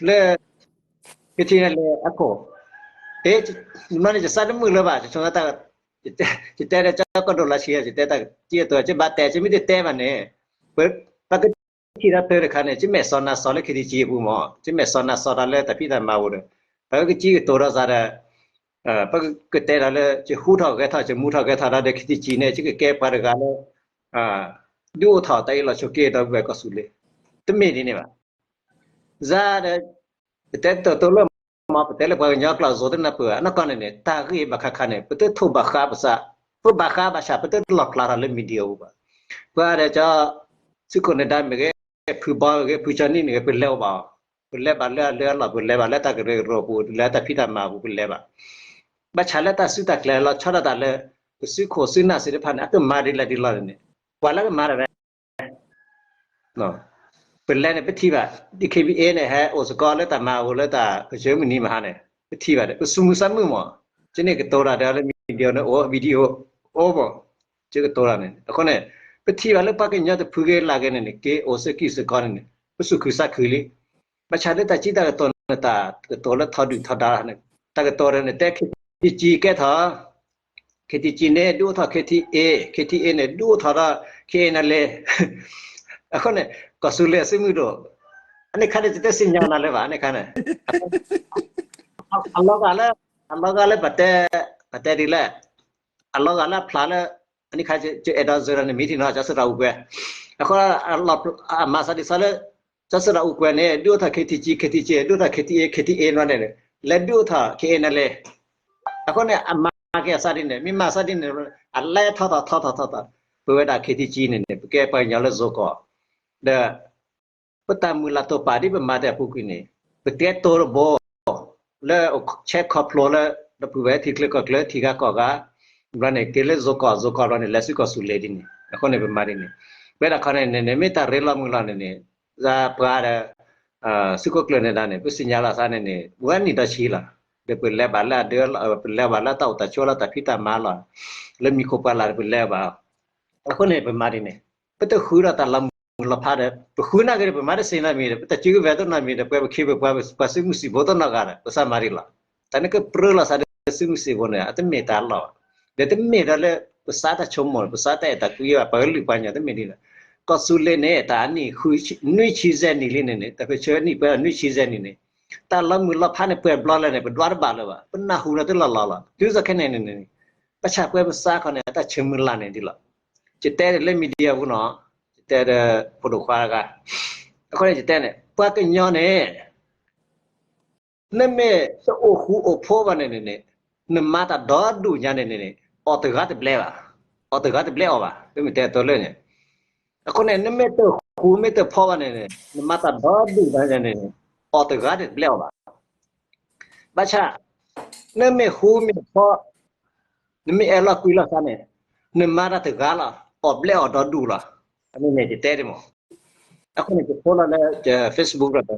လၢ KTLA အခိၣ်, အ့, မ့ၢ်န့ၣ် ယသးတမုာ်လၢၤဘၣ်, ယဆိကမိၣ်တၢ်, ယတဲဒီးကၠီကီၢ်ဒိၣ်လၢဆံး, ယတဲတၢ်က့အသိး ယဘၣ်တဲ ယမ့ၢ်တတဲဘၣ်န့ၣ်, ပကထံၣ်ဒီးဖဲတခါန့ၣ် ယမဲာ်စီနၤစီလၢ KTG အပူၤမး, ယမဲာ်စီနၤစီတၢ်လၢတၢ်ဖံးတၢ်မၤပူၤဒီး, ပကစံးကတိၤဒီးသးဒီး ပကတဲဒီးလၢ ယဟူထီၣ်ဂဲၤထီၣ် ယမူထီၣ်ဂဲၤထီၣ်ဒီး KTG န့ၣ် ယကကဲပှၤတဂၤလၢ ဒုးအိၣ်ထီၣ်တၢ်အ့ၣ်လိာ်ဆိးက့ဒီပုၢ်ဝဲၢ်ကီၢ်သူလ့ၤ, တမ့ၢ်ဒ်န့ၣ်ဘၣ်. ယၤဒီး ပတဲတၢ်တိၤလၢမ့ၢ် ပတဲလၢပှၤကညီကျိာ် ယိၤတနၢ်ပၢၢ် အနီၢ်ကီၢ်န့ၣ်န့ၣ် တၢ်ဂ့ၢ်ဘၣ်ဃးခါန့ၣ် ပတထိၣ်ဘၣ်ဃးပသး, ပဘၣ်ဃးဘၣ်ဆၣ် ပတလီၢ်ဖျါထီၣ်လၢ media ပူၤဘၣ်. ပှၤဒီးကၠီ သုးခိၣ်နဲၤဒါမ့ၢ်ဂ့ၤ, ဖုဘီမ့ၢ်ဂ့ၤ, ဖုကၠီနံၣ်မ့ၢ်ဂ့ၤ ပလဲၤအိၣ်ဘၣ်အီၤ, ပလဲၤဘၣ်လၢအလၢအလီၢ်, ပလဲၤဘၣ်လၢတၢ်ကရၢကရိပူၤ, လဲၤတၢ်ဖံးတၢ်မၤပူၤ ပလဲၤဘၣ်. ဘၣ်ဆၣ်လၢတၢ်စုတၢ်ကျဲၤလီၤဆီဒၣ်တၢ်လၢ ပသုးခိၣ်သုးနၢ်သ့ၣ်တဖၣ်န့ၣ် အကမၤဒ်လဲၣ်ဒ်လဲၣ်န့ၣ်န့ၣ်, ပှၤလၢကမၤတၢ်ဝဲ ပလဲၤန့ၣ် ပထံၣ်ဘၣ် DKBA န့ၣ် ဟဲအိၣ်စ့ၢ်ကီးလၢတၢ်မၤအပူၤလၢတၢ်ကစၢၢ်မုၢ်နံၤမဟါန့ၣ် ပထံၣ်ဘၣ်ဒီး ပသူၣ်မုာ်သးမုာ်မး, ကန့ၣ်ကတိၤတၢ်ဒီးလၢ video န့ၣ်အိၣ် video အိၣ်မး, ကကတိၤတၢ်န့ၣ် အဃိန့ၣ် ပထံၣ်ဘၣ်လၢပှၤကညီတဖုဂ့ၤလၢ်ဂ့ၤန့ၣ်န့ၣ် က့ၤအိၣ်စ့ၢ်ကီးစ့ၢ်ကီးန့ၣ်န့ၣ် ပသူၣ်ခုသးခုလံ. ဘၣ်ဆၣ်လၢတၢ်စံးတၢ်ကတိၤန့ၣ် တၢ်ကတိၤလၢထီဒုၣ်ထီဒါန့ၣ် တၢ်ကတိၤန့ၣ် တဲ KTG ကဲထီၣ် KTG န့ၣ် ဒုးအိၣ်ထီၣ် KTA, KTA န့ၣ်ဒုးအိၣ်ထီၣ်ဒီး KNLA, အဃိန့ၣ် ကီၢ်သူလ့ၤအစုမုၢ်ဒိၣ်, အန့ၣ်ခါန့ၣ် ယတသ့ၣ်ညါနၤလၢၤဘၣ် အန့ၣ်ခါန့ၣ်, အလီၤဂာ်လၢ အလီၤဂာ်လၢပတဲ, ပတဲဒ်လဲၣ်, အလီၤဂာ်လၢအဖျါလၢ အန့ၣ်ခါ ယအဲၣ်ဒိးစၢၤဒီးနမံၤထံၣ်နီၤ ကၠီသရၣ်အူကွဲၤ, အဃိ အမၤသးဒ်သိးလၢ ကၠီသရၣ်အူကွဲၤန့ၣ် ဒုးအိၣ်ထီၣ် KTG, KTG ဒုးအိၣ်ထီၣ် KTA, KTA န့ၣ် လဲၤဒုးအိၣ်ထီၣ် KNLA, အဃိန့ၣ် အမၤက့ၤအသးဒ်န့ၣ် မ့ၢ်မၤသးဒ်န့ၣ် အလဲၤထီၣ်ထီၣ်ထီၣ်ထီၣ်ထီၣ်, ပဝဲဒၣ် KTG န့ၣ်န့ၣ် ပကဲပှၤကညီလၢယိၤကီၢ်, ဒီး ပတၢ်မုၢ်လၢ်တိာ်ပာ်ဒ်ပမၤတ့ၢ်အပူၤကွံာ်န့ၣ် ပတဲတိၤတဘိ လၢဆဲးခီဖျိလၢ ဒီပုၢ်ဝဲၢ်ထံချၢကီၢ်ချၢ ထံဂၤကီၢ်ဂၤ, ဘျီန့ၣ် က့ၤလၢယိၤကီၢ် ယိၤကီၢ်ဘျီန့ၣ် လဲၤဆူကီၢ်သူလ့ၤဒ်န့ၣ် အဃိန့ၣ် ပမၤဒ်န့ၣ်, ပဝဲဒၣ်ခီန့ၣ်န့ၣ် မ့ၢ်တၢ်ရ့လိာ်မုာ်လိာ်န့ၣ်န့ၣ် ပှၤဒီး သုးခိၣ်ကျၢၢ်နဲၤဒါန့ၣ် ပသ့ၣ်ညါလီၤသးန့ၣ်န့ၣ် ဝဲနံၣ်ဒီးဆံလီၤ, ဒီးပလဲၤဘၣ်လၢအဒၢ ပလဲၤဘၣ်လၢတၢ်အိၣ်တၢ်ဆိးလၢတၢ်ဖံးတၢ်မၤလီၤ, လၢမံၤခိၣ်ပှၢ်လၢ်ဒီးပလဲၤဘၣ်, အဃိန့ၣ် ပမၤဒ်န့ၣ်, ပတဃုဒီးတၢ်လီၤမုၢ်လီၤဖးဒီး ပဃုနာ်က့ၤဒီး ပမၤတသ့နီတမံၤဒီး ပတၢ်စုကဝဲၤတနီတမံၤဒီး ပှဲၤပခ့ပပှၤ ပှၤစုမုၢ်သံၣ်ဘိတနီၤဂၤဒီး ပသးမၤဒ်လီၤ, တၢ်န့ၣ်ကပြၢလီၤသးဒီး လၢစုမုၢ်စံးဖိန့ၣ် အတမ့ၢ်တၢ်လီၢ်ဘၣ်. ဒီးတမ့ၢ်ဒီးလၢ ပစးတၢ်ဆိကမိၣ် ပစးတၢ်အဲၣ်တၢ်ကွံဘၣ် ပှၤကလုာ်ပှၤကညီတမ့ၢ်ဒ်န့ၣ်. ကီၢ်သူလ့ၤန့ၣ် တၢ်အနံၣ် နွံဆံယဲၢ်နံၣ်လံန့ၣ်န့ၣ် တၢ်ပၢၢ်ဆၢနံၣ်ပၢၢ်နွံဆံယဲၢ်နံၣ်န့ၣ် တၢ်လီၤမုၢ်လီၤဖးန့ၣ် ပှဲၤဘျီလၢန့ၣ် ပဒွးတဘၣ်လၢၤဘၣ် ပနၢ်ဟူဒီးတလီၢ်လီၢ်လီၤ. တုၤသိးခဲန့ၣ်န့ၣ်န့ၣ် ဘၣ်ဆၣ်ပဝဲပစးခီန့ၣ် အတၢ်ဆၢမုၢ်လၢ်န့ၣ်ဒ်လီၤ. ယတဲဒ်လၢ media ပူၤနီၤ, ယတဲဒီးဖိဒိၣ်ခွါတဂၤ, အဃိန့ၣ်ယတဲန့ၣ် ပှၤကညီန့ၣ် နမ့ၢ်တအိၣ်ဃူအိၣ်ဖိးဘၣ်န့ၣ်န့ၣ် နမၤတၢ်ဒီဒူၣ်ညါန့ၣ်န့ၣ် အီၣ်တဂၤတဘျဲးဘၣ်, အီၣ်တဂၤတဘျဲးအီၣ်ဘၣ်, ပမ့ၢ်တဲအသိးလၢန့ၣ်. အဃိန့ၣ် နမ့ၢ်တအိၣ်ဃူမ့ၢ်တအိၣ်ဖိးဘၣ်န့ၣ်န့ၣ် နမၤတၢ်ဒီဒူၣ်ညါန့ၣ်န့ၣ် အီၣ်တဂၤတဘျဲးအီၣ်ဘၣ်. ဘၣ်ဆၣ် နမ့ၢ်ဃူမ့ၢ်ဖိး နမ့ၢ်အဲၣ်လီၤကွံလီၤသးန့ၣ် နမၤတၢ်တဂၤလီၤ အီၣ်ဘျဲးအီၣ်ဒီဒူၣ်လီၤ. အန့ၣ်န့ၣ်ယတဲဒ်မး, အဃိန့ၣ် ယဖိလီၤလၢ Facebook လီၤ.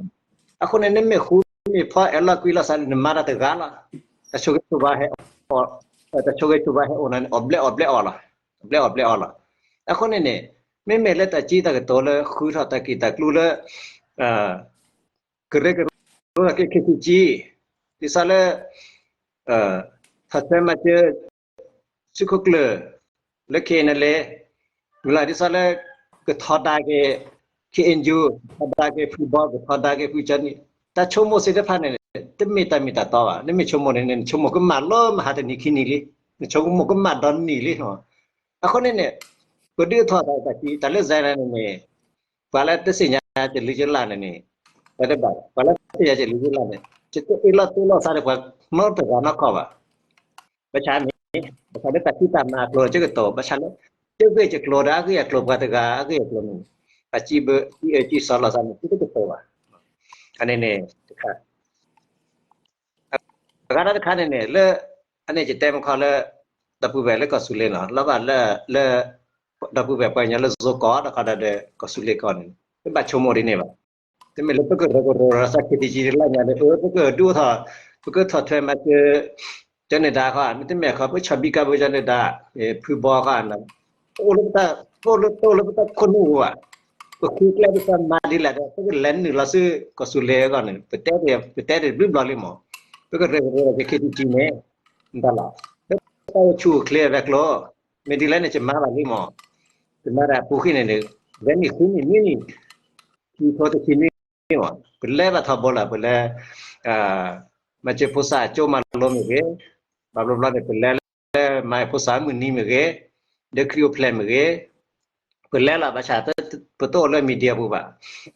အဃိန့ၣ် နမ့ၢ်ဃူမ့ၢ်ဖိးအဲၣ်လီၤကွံလီၤသးန့ၣ် နမၤတၢ်တဂၤလီၤ. တၢ်ဆိၣ်ဂ့ၤဆိၣ်ဝါဟဲ, တၢ်ဆိၣ်ဂ့ၤဆိၣ်ဝါဟဲအိၣ်န့ၣ် အီၣ်ဘျဲးအီၣ်ဘျဲးအီၣ်လီၤ, အီၣ်ဘျဲးအီၣ်ဘျဲးအီၣ်လီၤ. အဃိန့ၣ်န့ၣ် မ့မ့ၢ်လၢတၢ်စံးတၢ်ကတိၤလၢဃုထီၣ်တၢ်က့ၢ်တၢ်ကျိလၢ ကရၢကရိက့ၤ ခ့ၣ်ထံကၠံ, ဒ်သိးလၢ ထီၣ်ထွဲမၤစၢၤ စုခိၣ်ကျၢၢ် လၢ KNLA, မ့ၢ်လၢဒ်သိးလၢ ကထီဒါက့ၤ KNU, ကထီဒါက့ၤဖုဘီ, ကထီဒါက့ၤဖုကၠီနံၣ်, တၢ်ဆိကမိၣ်သ့ၣ်တဖၣ်န့ၣ် တမ့ၢ်တၢ်မ့ၢ်တၢ်တီဘၣ်. နမ့ၢ်ဆိကမိၣ်န့ၣ် နဆိကမိၣ်ကမၣ်လီၤမဟါတနံၤခံနံၤလံ, နဆိကမိၣ်ကမၣ်ဒီနံၤလံ. အဃိန့ၣ်န့ၣ် ပဒုးထီၣ်တၢ်တၢ်စံး တၢ်လၢ Zi န့ၣ်န့ၣ် ပှၤလၢတသ့ၣ်ညါကလုာ်ကလၢ်န့ၣ်န့ၣ် ပှၤတဘၣ်, ပှၤလၢတသ့ၣ်ညါကလုာ်ကလၢ်န့ၣ် ယတအ့ၣ်လီၤတူၢ်လိာ်သးဒီးပှၤနီတဂၤနီတခီဘၣ်. ဘၣ်ဆၣ်န့ၣ် ဘၣ်ဆၣ်လၢတၢ်ဖံးတၢ်မၤအကျိၤကကတိၤ ဘၣ်ဆၣ်လၢ ကဂ့ၢ်ကကျိၤဒီးအဂ့ၢ်အကျိၤ ပှၤတဂၤအဂ့ၢ်အကျိၤန့ၣ် အစံးဘၣ် အစံးစီၤလီၤသးန့ၣ် သုတကတိၤဘၣ်. အန့ၣ်န့ၣ်တခါ အဂၤတခါန့ၣ်န့ၣ် လၢ အန့ၣ်ယတဲမခီလၢ ဒီပုၢ်ဝဲၢ်လၢကီၢ်သူလ့ၤနီၤ လီၤဘၣ်လၢ လၢ ဒီပုၢ်ဝဲၢ်ပှၤကညီလၢ zone ကီၢ် ဒီးခီဒီး ကီၢ်သူလ့ၤကီၢ်န့ၣ် တဘၣ်ဆိကမိၣ်ဒ်န့ၣ်ဘၣ်. တမ့ၢ်လၢပကရၢကရိဒီးသး ခ့ၣ်ထံကၠံတလၢညါဒီး ပကဒုးအိၣ်ထီၣ် ပကထီၣ်ထွဲမၤစၢၤ ကၠီန့ၢ်ဒါခီ မ့တမ့ၢ်ခီ ပကဆီၣ်ဘံကါဘၢကၠီန့ၢ်ဒါ ဖုဘီခီ ပအိၣ်လၢပတၢ် ပအိၣ်လၢပတၢ်ခိၣ်နူာ်ပူၤဘၣ်. ပဃုကျဲဒ်သိးမၤဒ်လဲၣ်ဒီး ပကလဲၤနုာ်လီၤဆူ ကီၢ်သူလ့ၤအဂီၢ်န့ၣ် ပတဲ ပတဲတဘျုးဘျီလံမး. ပကရၢကရိဒီးက့ၤခ့ၣ်ထံကၠံန့ၣ် ဒၣ်လီၤ လၢတၢ်အိၣ်ဆူၣ်အိၣ်ချ့အဝဲကျိၤ မ့ၢ်ဒ်လဲၣ်န့ၣ် ယမၤဘၣ်လံမး. ယမၤတၢ်အပူၤဃံန့ၣ်န့ၣ် ဝဲနံၣ်ဃုနံၣ်နွံနံၣ် ခံထိတဆံနွံနံၣ်မး ပလဲၤဘၣ်ထီဘိလၢ ပလဲၤ မၤစၢၤဖိသၣ်အကၠိမၤလိမ့ၢ်ဂ့ၤ, ဘၣ်ဘျီဘျီန့ၣ် ပလဲၤလၢမၤဖိသၣ်မုၢ်နံၤမ့ၢ်ဂ့ၤ, ဒီးခရံာ်အိၣ်ဖျဲၣ်မ့ၢ်ဂ့ၤ, ပလဲၤလီၤ ဘၣ်ဆၣ် ပတအိၣ်လၢ media ပူၤဘၣ်.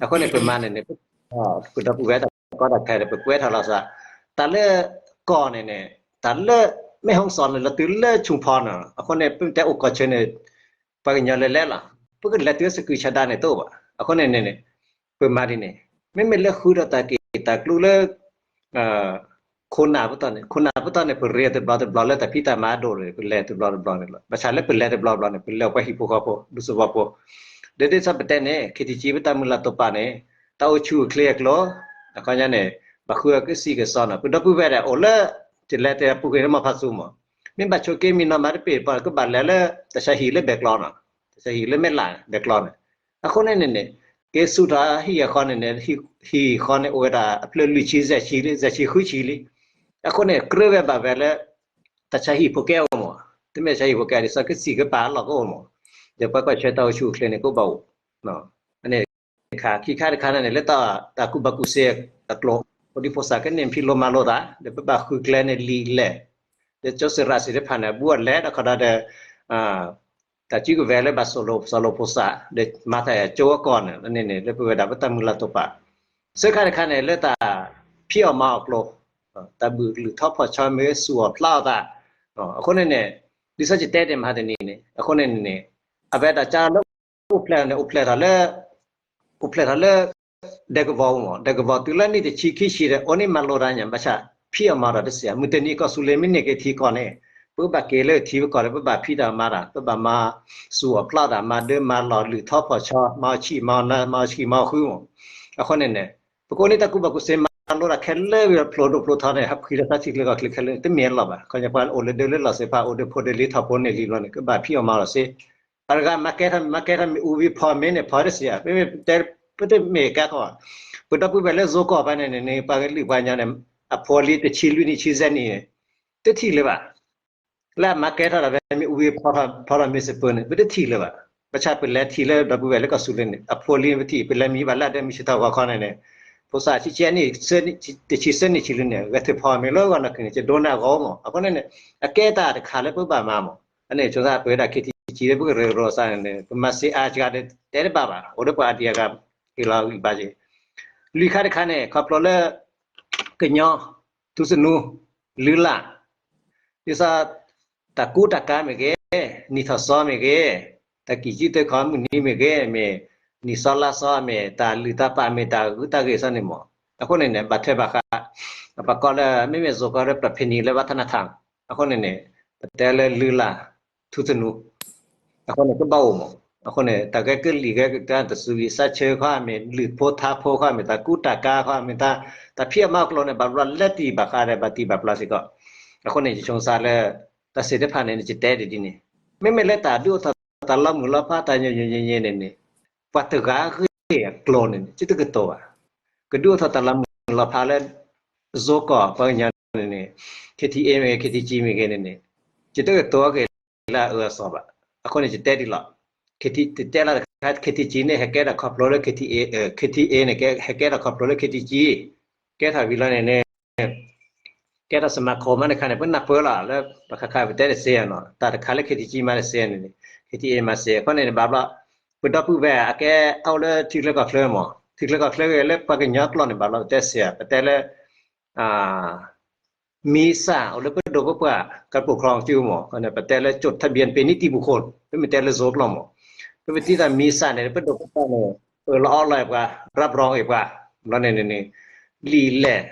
အဃိန့ၣ် ပမၤန့ၣ်န့ၣ် ပဒီပုၢ်ဝဲၢ်တၢ်ကီတၢ်ခဲဒီး ပကွဲထီၣ်လီၤသး တၢ်လၢကီၢ်န့ၣ်န့ၣ် တၢ်လၢ မဲၢ်ဟီၣ်စီၣ်န့ၣ် လီၤတုၤလၢဆူၣ်ဖီန့ၣ် အဃိန့ၣ် ပတဲအိၣ်ကီၢ်ဆၢန့ၣ် ပှၤကညီလၢလဲၤလီၤ ပကလဲၤတုၤစကုၤဆးဒးန့ၣ်တအိၣ်ဘၣ်. အဃိန့ၣ်န့ၣ်န့ၣ် ပမၤဒ်န့ၣ် မ့မ့ၢ်လၢဃုထီၣ်တၢ်က့ၢ်တၢ်ကျိလၢ ခိၣ်နၢ်ပတီၢ်န့ၣ် ခိၣ်နၢ်ပတီၢ်န့ၣ် ပရ့တဘျီတဘျီလၢတၢ်ဖံးတၢ်မၤအဒိၣ်န့ၣ် ပလဲၤတဘျီတဘျီန့ၣ်လီၤ. ဘၣ်ဆၣ်လၢပလဲၤတဘျီတဘျီန့ၣ် ပလဲၤပှၤဟံၣ်ဖိဃီဖိ ဒူသဝီဖိ ဒီးဒ်သိးပတဲန့ၣ် ခ့ၣ်ထံကၠံပတၢ်မုၢ်လၢ်တိာ်ပာ်န့ၣ် တၢ်အိၣ်ဆူၣ်အိၣ်ချ့အကျိၤ အခီညါန့ၣ် ဘၣ်ဃုအကစံၣ်ကစီနီၤ ပဒီပုၢ်ဝဲၢ်ဒီးအိၣ်လၢ ယလဲၤတဲပူၤဃ့န့ၣ် မ့ၢ်ဖးသူမး မ့ၢ်ဘၣ်ဆိးက့မံနီၤမးတပ့ၢ်ပီၢ် ကဘၣ်လဲၤလၢ တၢ်ဆါဟံၣ်လၢဘဲကျီနီၤ တၢ်ဆါဟံၣ်လၢမဲၢ်လးဘဲကျီန့ၣ် အဃိန့ၣ်န့ၣ်န့ၣ် က့ၤဆူၣ်ထီၣ်ဟံၣ်အဃီန့ၣ်န့ၣ် ဟံၣ်ဃီန့ၣ် အိၣ်ဝဲဒၣ်အဖျၢၣ်လွံၢ်ဆံ ယဲၢ်ဆံလံ ယဲၢ်ဆံဃုဆံလံ. အဃိန့ၣ် ကြၢးဝဲဘၣ်ဝဲလၢ တၢ်ဆါဟံၣ်ဖိကဲအိၣ်မး တမ့ၢ်တၢ်ဆါဟံၣ်ဖိကဲ ဒ်သိးကစံၣ်ကပၤအလီၢ်ကအိၣ်မး ဒီးပှၤကွၢ်ဆၢတၢ်အိၣ်ဆူၣ်အိၣ်ချ့န့ၣ် ကအိၣ်ဘၣ်အိၣ် အန့ၣ်တခါ ခံခါတခါန့ၣ်န့ၣ် လၢတၢ်ကူၣ်ဘၣ်ကူၣ်သ့အကျိၤ ဖိဒံဖိသၣ်ကန့ၢ်ဖံးလိမၤလိသး ဒီးပဘၣ်ဃုကျဲန့ၣ်လံာ်လဲၣ် ဒီးကၠိစရၣ်သ့ၣ်တဖၣ်န့ၣ် အဘူးအလဲဒီးခီဒီး တၢ်စုကဝဲၤလၢဘၣ်စိာ်လိာ်စီၤလိာ်ဖိသၣ် ဒီးမၤတၢ်အကၠိအကီၢ်န့ၣ် အန့ၣ်န့ၣ် လၢပဝဲဒၣ်ပတၢ်မုၢ်လၢ်တိာ်ပာ် သၢခါတခါန့ၣ် လၢတၢ်ဖံးအီၣ်မၤအီၣ်ကျိၤ တၢ်ဘုၣ်လုၢ်ထီၣ်ဖီၣ်ဆီမ့ၢ်ဂ့ၤ ဆူၣ်အီၣ်ဖျးအီၣ်သး အဃိန့ၣ်န့ၣ် ဒ်သိးယတဲဒ်မဟါတနံၤန့ၣ် အဃိန့ၣ်န့ၣ် အဝဲဒၣ်ကလၢအိၣ်ဖျဲၣ်န့ၣ် အိၣ်ဖျဲၣ်ထီၣ်လၢ အိၣ်ဖျဲၣ်ထီၣ်လၢ ဒဲကဝီၤမး ဒဲကဝီၤတုၤလၢနံၣ်တဆံခံဆံဒီး အိၣ်န့ၣ်မၤလိတၢ်ညါ ဘၣ်ဆၣ် ဖံးအီၣ်မၤအီၣ်တၢ်တစဲး မုၢ်တနံၤကီၢ်သူလ့ၤမ့ၢ်န့ၢ်က့ၤထံကီၢ်န့ၣ် ပကဘၣ်က့ၤလၢထံပကီၢ်ဒီး ပဘၣ်ဖံးတၢ်မၤတၢ် ပဘၣ်မၤ ဆူၣ်အီၣ်ဖျးတၢ် မၤဒၢမၤလီၢ် လုၢ်ထီၣ်ဖီၣ်ဆီ မၤအီၣ်ဆံးမၤအီၣ်နါ မၤအီၣ်ဆံးမၤအီၣ်ဃုမး အဃိန့ၣ်န့ၣ် ပကအိၣ်န့ၣ်တၢ်ကူၣ်ဘၣ်ကူၣ်သ့မၤလိတၢ်ခဲလၢာ်ဝံၤဒီးဖျိးဒိၣ်ဖျိးထီန့ၣ် ဟးဖှံလၢသးထံကျိကီၢ်ချၢခဲလၢာ်န့ၣ် တမ့ၢ်အလီၢ်ဘၣ် ခီညါပှၤအိၣ်လၢဒၢလၢလီၢ်သ့ၣ်တဖၣ် အိၣ်ဒၢဖိဒၢလံၤထီၣ်ဖိန့ၣ်လံဘျီန့ၣ် ကဘၣ်ဖံးအီၣ်မၤအီၣ်စ့ ပှၤတဂၤမၤကဲထီၣ်မ့ၢ်မၤကဲထီၣ်မ့ၢ်အူဝံၤဖီမ့ၢ်န့ၣ် ဖီတစ့ ပမ့ၢ်တဲ ပတမ့ၢ်ကဲခီ ပဒီပုၢ်ဝဲၢ်လၢ zone ကီၢ်ဖဲန့ၣ်န့ၣ် ပှၤကလုာ်ပှၤကညီန့ၣ် အဖိလံတဆံလွံၢ်နံၣ်ဆံယဲၢ်နံၣ်န့ၣ် တထံၣ်လၢၤဘၣ်. လၢအမၤကဲထီၣ်ဒီး ဖဲမ့ၣ်အူဝံၤဖီထီၣ်မ့ၢ်စပၢၤန့ၣ် ပတထံၣ်လၢၤဘၣ်. ဘၣ်ဆၣ်ပလဲၤထံၣ်လၢဒီပုၢ်ဝဲၢ်လၢကီၢ်စူၤလ့ၤန့ၣ် အဖိလံၤပထံၣ် ပလဲၤမံဘၣ်လၢအဒၢးမုၢ်ဆ့ၣ်ထီၣ်ဂီၤခီန့ၣ်န့ၣ် ဖိသၣ်ဆံဆံနံၣ် တဆံသၢနံၣ်ဆံလွံၢ်န့ၣ် ဂဲၤထၢၣ်ဖီမ့ၤလၢဂီၢ်နီၢ်ခံန့ၣ် ယဒိးန့ၢ်အဂီၢ်မး. အဃိန့ၣ်န့ၣ် အကဲတၢ်တခါလၢပဘၣ်မၤမး. အန့ၣ်ဆိသးပဝဲဒၣ် KTG လၢပကရၢကရိစးန့ၣ်န့ၣ် ပမၤစ့အါစှၤဒီးတဲတဘၣ်ဘၣ် အိၣ်လၢပှၤအဒံးအဂၤ ဟ့ၣ်လီၤဂံၢ်ဘါက့ၤ လွံၢ်ခါတခါန့ၣ် ခီဖျိလၢ ကညီ ထူသနူ လုၢ်လၢ် ဒ်သိး တၢ်ကူတၢ်ကၤမ့ၢ်ဂ့ၤ, နံၣ်ထီၣ်စီမ့ၢ်ဂ့ၤ, တၢ်ကံၣ်ကံၣ်တခီမုၢ်နံၤမ့ၢ်ဂ့ၤ, မ့ၢ်နံၣ်စီလါစီမ့ၢ် တၢ်လုၢ်တၢ်ပာ်မ့ၢ် တၢ်ဂုၤတၢ်ဂ့ၤစီန့ၣ်မး. အဃိန့ၣ်န့ၣ် ဘၣ်ထွဲဘၣ်ဃး ပှၤကိးလၢ မ့မ့ၢ်ယိၤကီးလၢ ပြဖ့နံၤ လၢ ဝါထနထၣ် အဃိန့ၣ်န့ၣ် ပတဲလၢလုၢ်လၢ် ထူသနူ အဃိန့ၣ် ကဘၣ်အိၣ်မး. အဃိန့ၣ် တၢ်ဂဲၤကလံၣ်ဂဲၤကတၢၢ် တၢ်သူၣ်ဝံၣ်သးဆၢခီမ့ၢ် လုၢ်ဖိထါဖိခီမ့ၢ် တၢ်ကူတၢ်ကၤခီမ့ၢ် တၢ်ဖံးအမါအကျိၤန့ၣ် ဘၣ်ဘျီလၢတံၢ်ဘၣ်ဃးဒီး ဘၣ်တံၢ်ဘၣ်ပျီစ့ၢ်ကီး. အဃိန့ၣ် ယဆိကမိၣ်လၢ တၢ်စ့ၢ်တဖၣ်န့ၣ် ယတဲဒ်န့ၣ် မ့မ့ၢ်လၢတၢ်ဒုးအိၣ်ထီၣ်တၢ်လီၤမုၢ်လီၤဖး တၢ်ညီညီညီညီန့ၣ်န့ၣ် ပှၤတဂၤဂ့ၢ်အကျိၤန့ၣ် ယတကတိၤဘၣ်. ကဒုးအိၣ်ထီၣ်တၢ်လီၤမုၢ်လီၤဖးလၢ ယိၤကီးပှၤကညီန့ၣ်န့ၣ် KTA မ့ၢ်ဂ့ၤ KTG မ့ၢ်ဂ့ၤန့ၣ်န့ၣ် ယတကတိၤက့ၤလၢအအၢအသီဘၣ်. အဃိန့ၣ် ယတဲဒ်လီၤ. တတဲလီၤတခါ KTG န့ၣ် ဟဲကဲထီၣ်ခီဖျိလၢ KTA, KTA န့ၣ် ဟဲကဲထီၣ်ခီဖျိလၢ KTG ကဲထီၣ်ဝံၤလီၤန့ၣ်န့ၣ် ကဲထီၣ်စမၤခိၣ်မးတခါန့ၣ် ပနၢ်ပၢၢ်လီၤလၢ ပှၤခါခါပတဲတစ့ၢ်နီၤ တၢ်တခါလၢ KTG မၤတစ့ၢ်န့ၣ်န့ၣ် KTA မၤစ့ၢ်. အဃိန့ၣ် ဘၣ်ဘျီ ပဒီပုၢ်ဝဲၢ်အကဲအအိၣ်လၢထံချၢကီၢ်ချၢမး ထံချၢကီၢ်ချၢဂ့ၤလၢပှၤကညီကျိာ်န့ၣ် ဘၣ်ဘျီပတဲစ့ၢ် ပတဲလၢ မံၤစၢ်အိၣ်လၢပဒိၣ်ပပှၢ် ကပူၤခီကၠူမး ပတဲလၢ ကၠိၣ်ထဘံၣ်ပ့ၤနံၣ်တံၢ်ပူၤဃိ ပမ့ၢ်တဲလၢယိၤကျိာ်မး ပမ့ၢ်တံၢ်သးမံၤစၢ်န့ၣ် ပဒိၣ်ပပှၢ်န့ၣ် ပလီၤအီလီၤပှၤ ရၢပရီအ့ၣ်ပှၤ ဘျီန့ၣ်န့ၣ် လံာ်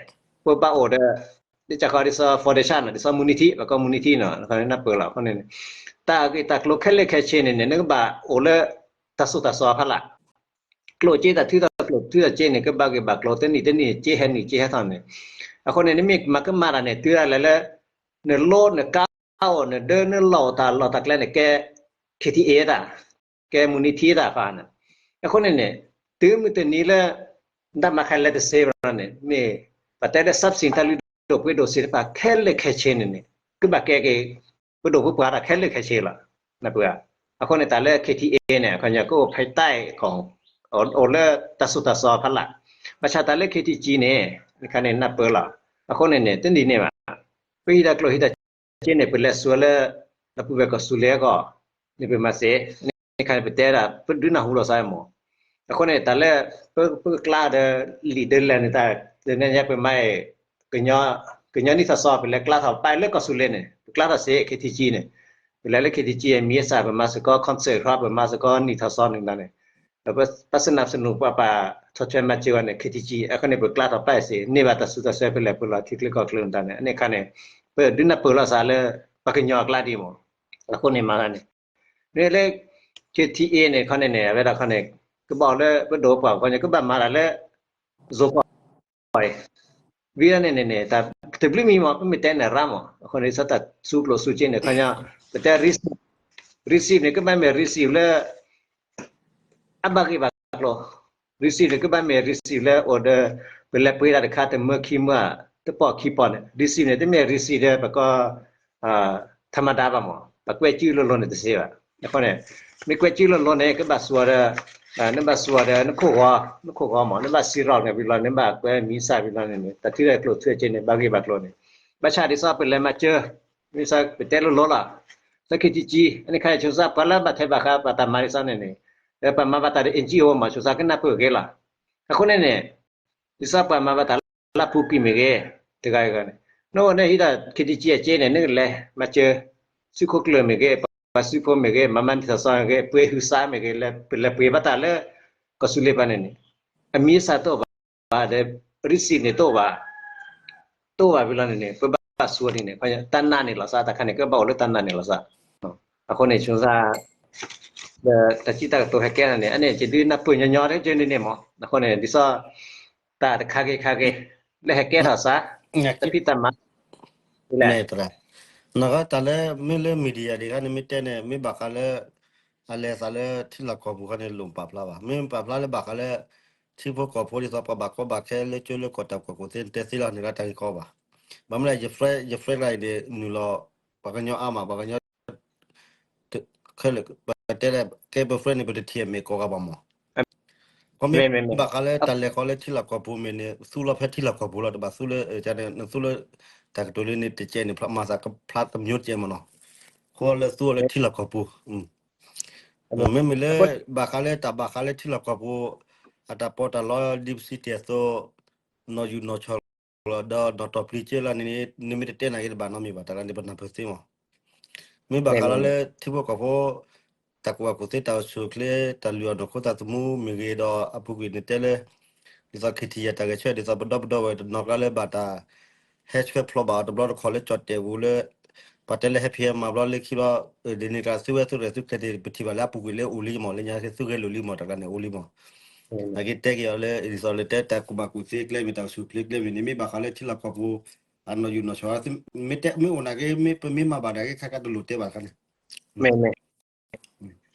လဲၢ် ပဘၣ်အိၣ်ဒီး ဒ်ကီးဒ်သိး foundation ဒ်သိး မုၢ်နံၤထံး ပကိးမုၢ်နံၤထံးနီၤ နၢ်ပၢၢ်လီၤ. အဃိန့ၣ် တၢ်ဂ့ၢ်တၢ်ကျိၤခဲလၢာ်ခဲဆ့န့ၣ်န့ၣ် နကဘၣ်အိၣ်လၢ တၢ်သိၣ်တၢ်သီဖးလၢ် ကျိၣ်စ့တၢ်ထုတၢ်ကျိၣ်ထုတၢ်စ့န့ၣ် ကဘၣ်ဂ့ၢ်ဘၣ်ကျိၤတနံၣ်တနံၣ် စ့ဟဲနံၣ်စ့ဟဲထီၣ်န့ၣ် အဃိန့ၣ် နမ့ၢ်မၤကမၣ်တၢ်န့ၣ် တုၤဒၣ်လဲာ်လၢ နလိနကါအိၣ် နဒၢနလီၢ်အိၣ်တၢ်လီၢ်တၢ်ကျဲန့ၣ် ကဲ KTA တၢ် ကဲမုၢ်နံၤထံတၢ်ဖးန့ၣ် အဃိန့ၣ်န့ၣ် တုၤမုၢ်တနံၤလၢ ဒၣ်မၤခါလဲၤတစ့ဘၣ်န့ၣ် မ့ၢ် ပတဲလၢ substance တၢ်လုၢ်ဒိၣ်ပှ့ၤဒိၣ်စ့တဖၣ်ခဲလၢာ်ခဲဆ့န့ၣ်န့ၣ် ကဘၣ်ကဲက့ၤ ပဒိၣ်ပပှၢ်တၢ်ခဲလၢာ်ခဲဆ့လီၤ. နၢ်ပၢၢ်ဧါ. အဃိန့ၣ် တၢ်လၢ KTA န့ၣ် အခီပညီ ကအိၣ်ဖဲတၢ်အံၤ အိၣ်လၢတၢ်သိၣ်တၢ်သီဖးလၢ် ဘၣ်ဆၣ်တၢ်လၢ KTG န့ၣ် နခါန့ၣ်နၢ်ပၢၢ်လီၤ. အဃိန့ၣ်န့ၣ် တနံၤန့ၣ်ဘၣ် ပဟံးတၢ်ကျိၣ်ဟံးတၢ်စ့န့ၣ် ပလဲၤဆူလၢ ဒီပုၢ်ဝဲၢ်ကီၢ်စူၤလ့ၤအဂီၢ် န့ၣ်ပမၤစ့ၢ် န့ၣ်ခါန့ၣ် ပတဲဒၣ် ပဒုးနၢ်ဟူလီၤစ့ၢ်မး. အဃိန့ၣ် တၢ်လၢ ပကကျါဒီး လံာ်ဒၢလဲၢ်န့ၣ် တၢ်လၢညါပမၤအံၤ ကညီနံၣ်ထီၣ်စီ ပလဲၤကျါထီၣ်ပာ်လၢကီၢ်စူၤလ့ၤန့ၣ် ပကျါထီၣ်စ့ၢ် KTG န့ၣ် ပလဲၤလၢ KTG မံၤစၢ် ပမၤစ့ၢ်ကီး concert ခီ ပမၤစ့ၢ်ကီးနံၣ်ထီၣ်စီန့ၣ်န့ၣ် ပစနၢၣ်စနူၣ်ပှၤပာ်ထီၣ်ထွဲမၤစၢၤဝဲန့ၣ် KTG အဃိန့ၣ် ပကျါထီၣ်ပာ်စ့ၢ် န့ၢ်ဘၣ်တၢ်စူၢ်တၢ်စဲးဖဲလဲၣ်ပလီၢ်ထံချၢကီၢ်ချၢန့ၣ် အန့ၣ်ခါန့ၣ် ပဒုးနၢ်ပၢၢ်လီၤစ့ၢ်လၢ ပှၤကညီအကျါဒ်မး. အဃိန့ၣ်မၤန့ၣ် မ့ၢ်လၢ KTA န့ၣ်ခီန့ၣ်န့ၣ် အဝဲဒၣ်ခီန့ၣ် ကဘၣ်အိၣ်လၢပဒိၣ်ပပှၢ်ခီန့ၣ် ကဘၣ်မၤတၢ်လၢ ယိၤကီၢ် ဝံၤန့ၣ်န့ၣ်န့ၣ် တၢ်တဘျုးမံၤမး ပမ့ၢ်တဲန့ၣ်ရၢမး အဃိန့ၣ် ဒ်သိးတၢ်စူၤကျိၣ်စူၤစ့န့ၣ် ခီညီ ပတဲ receive receive န့ၣ် ကဘၣ်မ့ၢ် receive လၢ အဘၣ်ဂ့ၢ်ဘၣ်ကျိၤ receive န့ၣ် ကဘၣ်မ့ၢ် receive လၢအိၣ်ဒီး ပလဲၤပှ့ၤတၢ်တခါတမၢခံမၢ တပီၢ်ခံပီၢ်န့ၣ် receive န့ၣ် တမ့ၢ် receive ဒီးပကီၢ် ထမဒါဘၣ်မး ပကွဲးကုလိၤလိၤန့ၣ်တသ့ဘၣ်. အဃိန့ၣ် မ့ၢ်ကွဲးကုလိၤလိၤန့ၣ် ကဘၣ်စူၤဒီး နဘၣ်စူၤဒီး နခိၣ်ဂီၤ နခိၣ်ဂီၤမး နဘၣ်စံးရီၣ်န့ၣ်ဝံၤလီၤ နဘၣ်ကွဲးမံၤစၢ်ဝံၤလီၤန့ၣ်န့ၣ် တၢ်ထုတၢ်ကျိၣ်ထုတၢ်စ့န့ၣ် ဘၣ်ဂ့ၢ်ဘၣ်ကျိၤန့ၣ် ဘၣ်ဆၣ်ဒ်သိးပလဲၤမၤစၢၤ မ့ၢ်စ့ၢ်ပတဲလိၤလိၤလီၤ လၢ KTG အန့ၣ်ခါန့ၣ် ဆိကမိၣ်ပှၤလၢဘၣ်ထဲဘၣ်ဃးဘၣ်တၢ်မၤဒ်သိးန့ၣ်န့ၣ် ပှၤမၤဘၣ်တၢ်ဒီး NGO မး ဆိကမိၣ်ကနၢ်ပၢၢ်ဂ့ၤလီၤ. အဃိန့ၣ်န့ၣ် ဒ်သိးပှၤမၤဘၣ်တၢ်လၢအပူၤကွံာ်မ့ၢ်ဂ့ၤ တဂၤဂၤန့ၣ် နအိၣ်န့ၣ်ဟံးဒီး KTG အစ့န့ၣ် နကလဲၤမၤစၢၤ စုခိၣ်ကျၢၢ်မ့ၢ်ဂ့ၤ ပှၤစုဖိမ့ၢ်ဂ့ၤ မၤမၤနံၣ်ထီၣ်စီမ့ၢ်ဂ့ၤ ပှ့ၤဟုးစးမ့ၢ်ဂ့ၤ လၢပလဲၤပှ့ၤဘၣ်တၢ်လၢ ကီၢ်စူၤလ့ၤပှၤန့ၣ်န့ၣ် အမံၤစၢ်တအိၣ်ဘၣ်ဒီး receive န့ၣ်တအိၣ်ဘၣ် တအိၣ်ဘၣ်ဝံၤလီၤန့ၣ်န့ၣ် ပဘၣ်စူၤန့ၣ်န့ၣ် တၢ်နာ်န့ၣ်လီၤစ့ၢ် တၢ်ခါန့ၣ် ကဘၣ်အိၣ်လၢတၢ်နာ်န့ၣ်လီၤစ့ၢ်. အဃိန့ၣ် ဆိကမိၣ် ဒီးတၢ်စံးတၢ်ကတိၤဟဲကဲထီၣ်န့ၣ် အန့ၣ် ယဒုးနၢ်ပၢၢ်ညီညီတက့ၢ်န့ၣ်န့ၣ်မး အဃိန့ၣ် ဒ်သိး တၢ်တခါဂ့ၤခါဂ့ၤ လၢဟဲကဲထီၣ်စ့ၢ် တၢ်ဖံးတၢ်မၤ နကတၢ်လၢ မ့ၢ်လၢ media ဒံးခါန့ၣ် မ့ၢ်တဲန့ၣ် မ့ၢ်ဘၣ်ဃးလၢ အလဲၤသးလၢထံလီၢ်ကီၢ်ပူၤခါန့ၣ် လိၣ်ပာ်ဖျါဘၣ် မ့ၢ်ပာ်ဖျါလၢဘၣ်ဃးလၢ ထံဖိကီၢ်ဖိဒ်သိးပှၤဘၣ်ကီဘၣ်ခဲလၢကၠိလၢကီၢ်တၢ်ကွၢ်ကိးသ့ တဲသ့လီၤန့ၣ် တၢ်ဂ့ၢ်ကီဘၣ် ဘၣ်မနုၤလဲၣ် ယ friend ယ friend ကျါအံၤန့ၣ် နုာ်လီၤ ပှၤကညီအါမး ပှၤကညီ ခဲလၢာ် ပတဲလၢ ကဲပ friend န့ၣ် ပတထံၣ်အမဲာ်ကိးဂၤဘၣ်မး ခီမ့ၢ်ဘၣ်ဃးလၢတၢ်လဲၤခီလၢထံလီၢ်ကီၢ်ပူၤမ့ၢ်န့ၣ် သူလီၤဖဲထံလီၢ်ကီၢ်ပူၤလီၤ တဘၣ်သူလၢ နသူလၢ တၢ်ကတိၤလၢန့ၣ်တကဲန့ၣ် ဖျါမၤသးဖျါတမျိုးတကဲမးနီၤ ဃိလၢသူလၢထံလီၢ်ကီၢ်ပူၤ မ့မ့ၢ်လၢ ဘၣ်ဃးလၢတၢ်ဘၣ်ဃးလၢထံလီၢ်ကီၢ်ပူၤ အတၢ်ပီးတၢ်လီဒ်ပစံးတ့ၢ်အသိး နီၢ်ယူၢ်နီၢ်ဆီၣ်လီၤ ဒီးနီၢ်တီၢ်ပျံၤက့လီၤန့ၣ် နမ့ၢ်တတဲနာ်က့တဘၣ်နီတမံၤဘၣ် တၢ်လၢန့ၣ်ပနၢ်ပၢၢ်သ့မး မ့ၢ်ဘၣ်ဃးလီၤလၢထံဖိကီၢ်ဖိ တၢ်ကူၣ်ဘၣ်ကူၣ်သ့တၢ်အိၣ်ဆူၣ်အိၣ်ချ့ တၢ်လုၢ်အီၣ်နီၢ်ခိသးသမူမ့ၢ်ဂ့ၤ ဒီးအပူၤကွံာ်န့ၣ်တဲလၢ ဒ်သိး KTG တၢ်ဂဲၤဆၢထၢၣ် ဒ်သိးပဒီပုၢ်ဒီဝဲၢ်တနီၤကျါလၢဘၣ်တၢ် ဟဲဆှၢဖျိဘၣ်အီၤတဘျီတခီၣ်လၢကၠီၣ်တဲာ်ပူၤလၢ ပှၤတဲလၢဟဲဖံးဟဲမၤဘျီလၢခံဘျီ ဒ်န့ၣ်ကျါသုဝဲသုရဲၣ်သုကျဲၤန့ၣ် ပထံၣ်ဘၣ်လၢအပူၤကွံာ်လၢအိၣ်လံမး လၢညါသုဂဲၤလိာ်လံမး တၢ်ကျါန့ၣ်အိၣ်လံမး နာ်က့တဲက့ၤအီၤလၢ ဒ်သိးလၢတဲတၢ်ကူၣ်ဘၣ်ကူၣ်သ့ကျဲမ့ၢ်တၢ်အိၣ်ဆူၣ်အိၣ်ချ့ကျဲမ့ၢ်န့ၣ် မ့ၢ်ဘၣ်ဃးလၢထံလီၢ်ကီၢ်ပူၤ အနီၢ်ယူၢ်နီၢ်ဆီၣ် မ့ၢ်အိၣ်နာ်က့ မ့ၢ်ပမ့ၢ်မၤဘၣ်နာ်က့ ခဲကါတလိၣ်တဲဘၣ်တခါန့ၣ် မ့ၢ်မ့ၢ်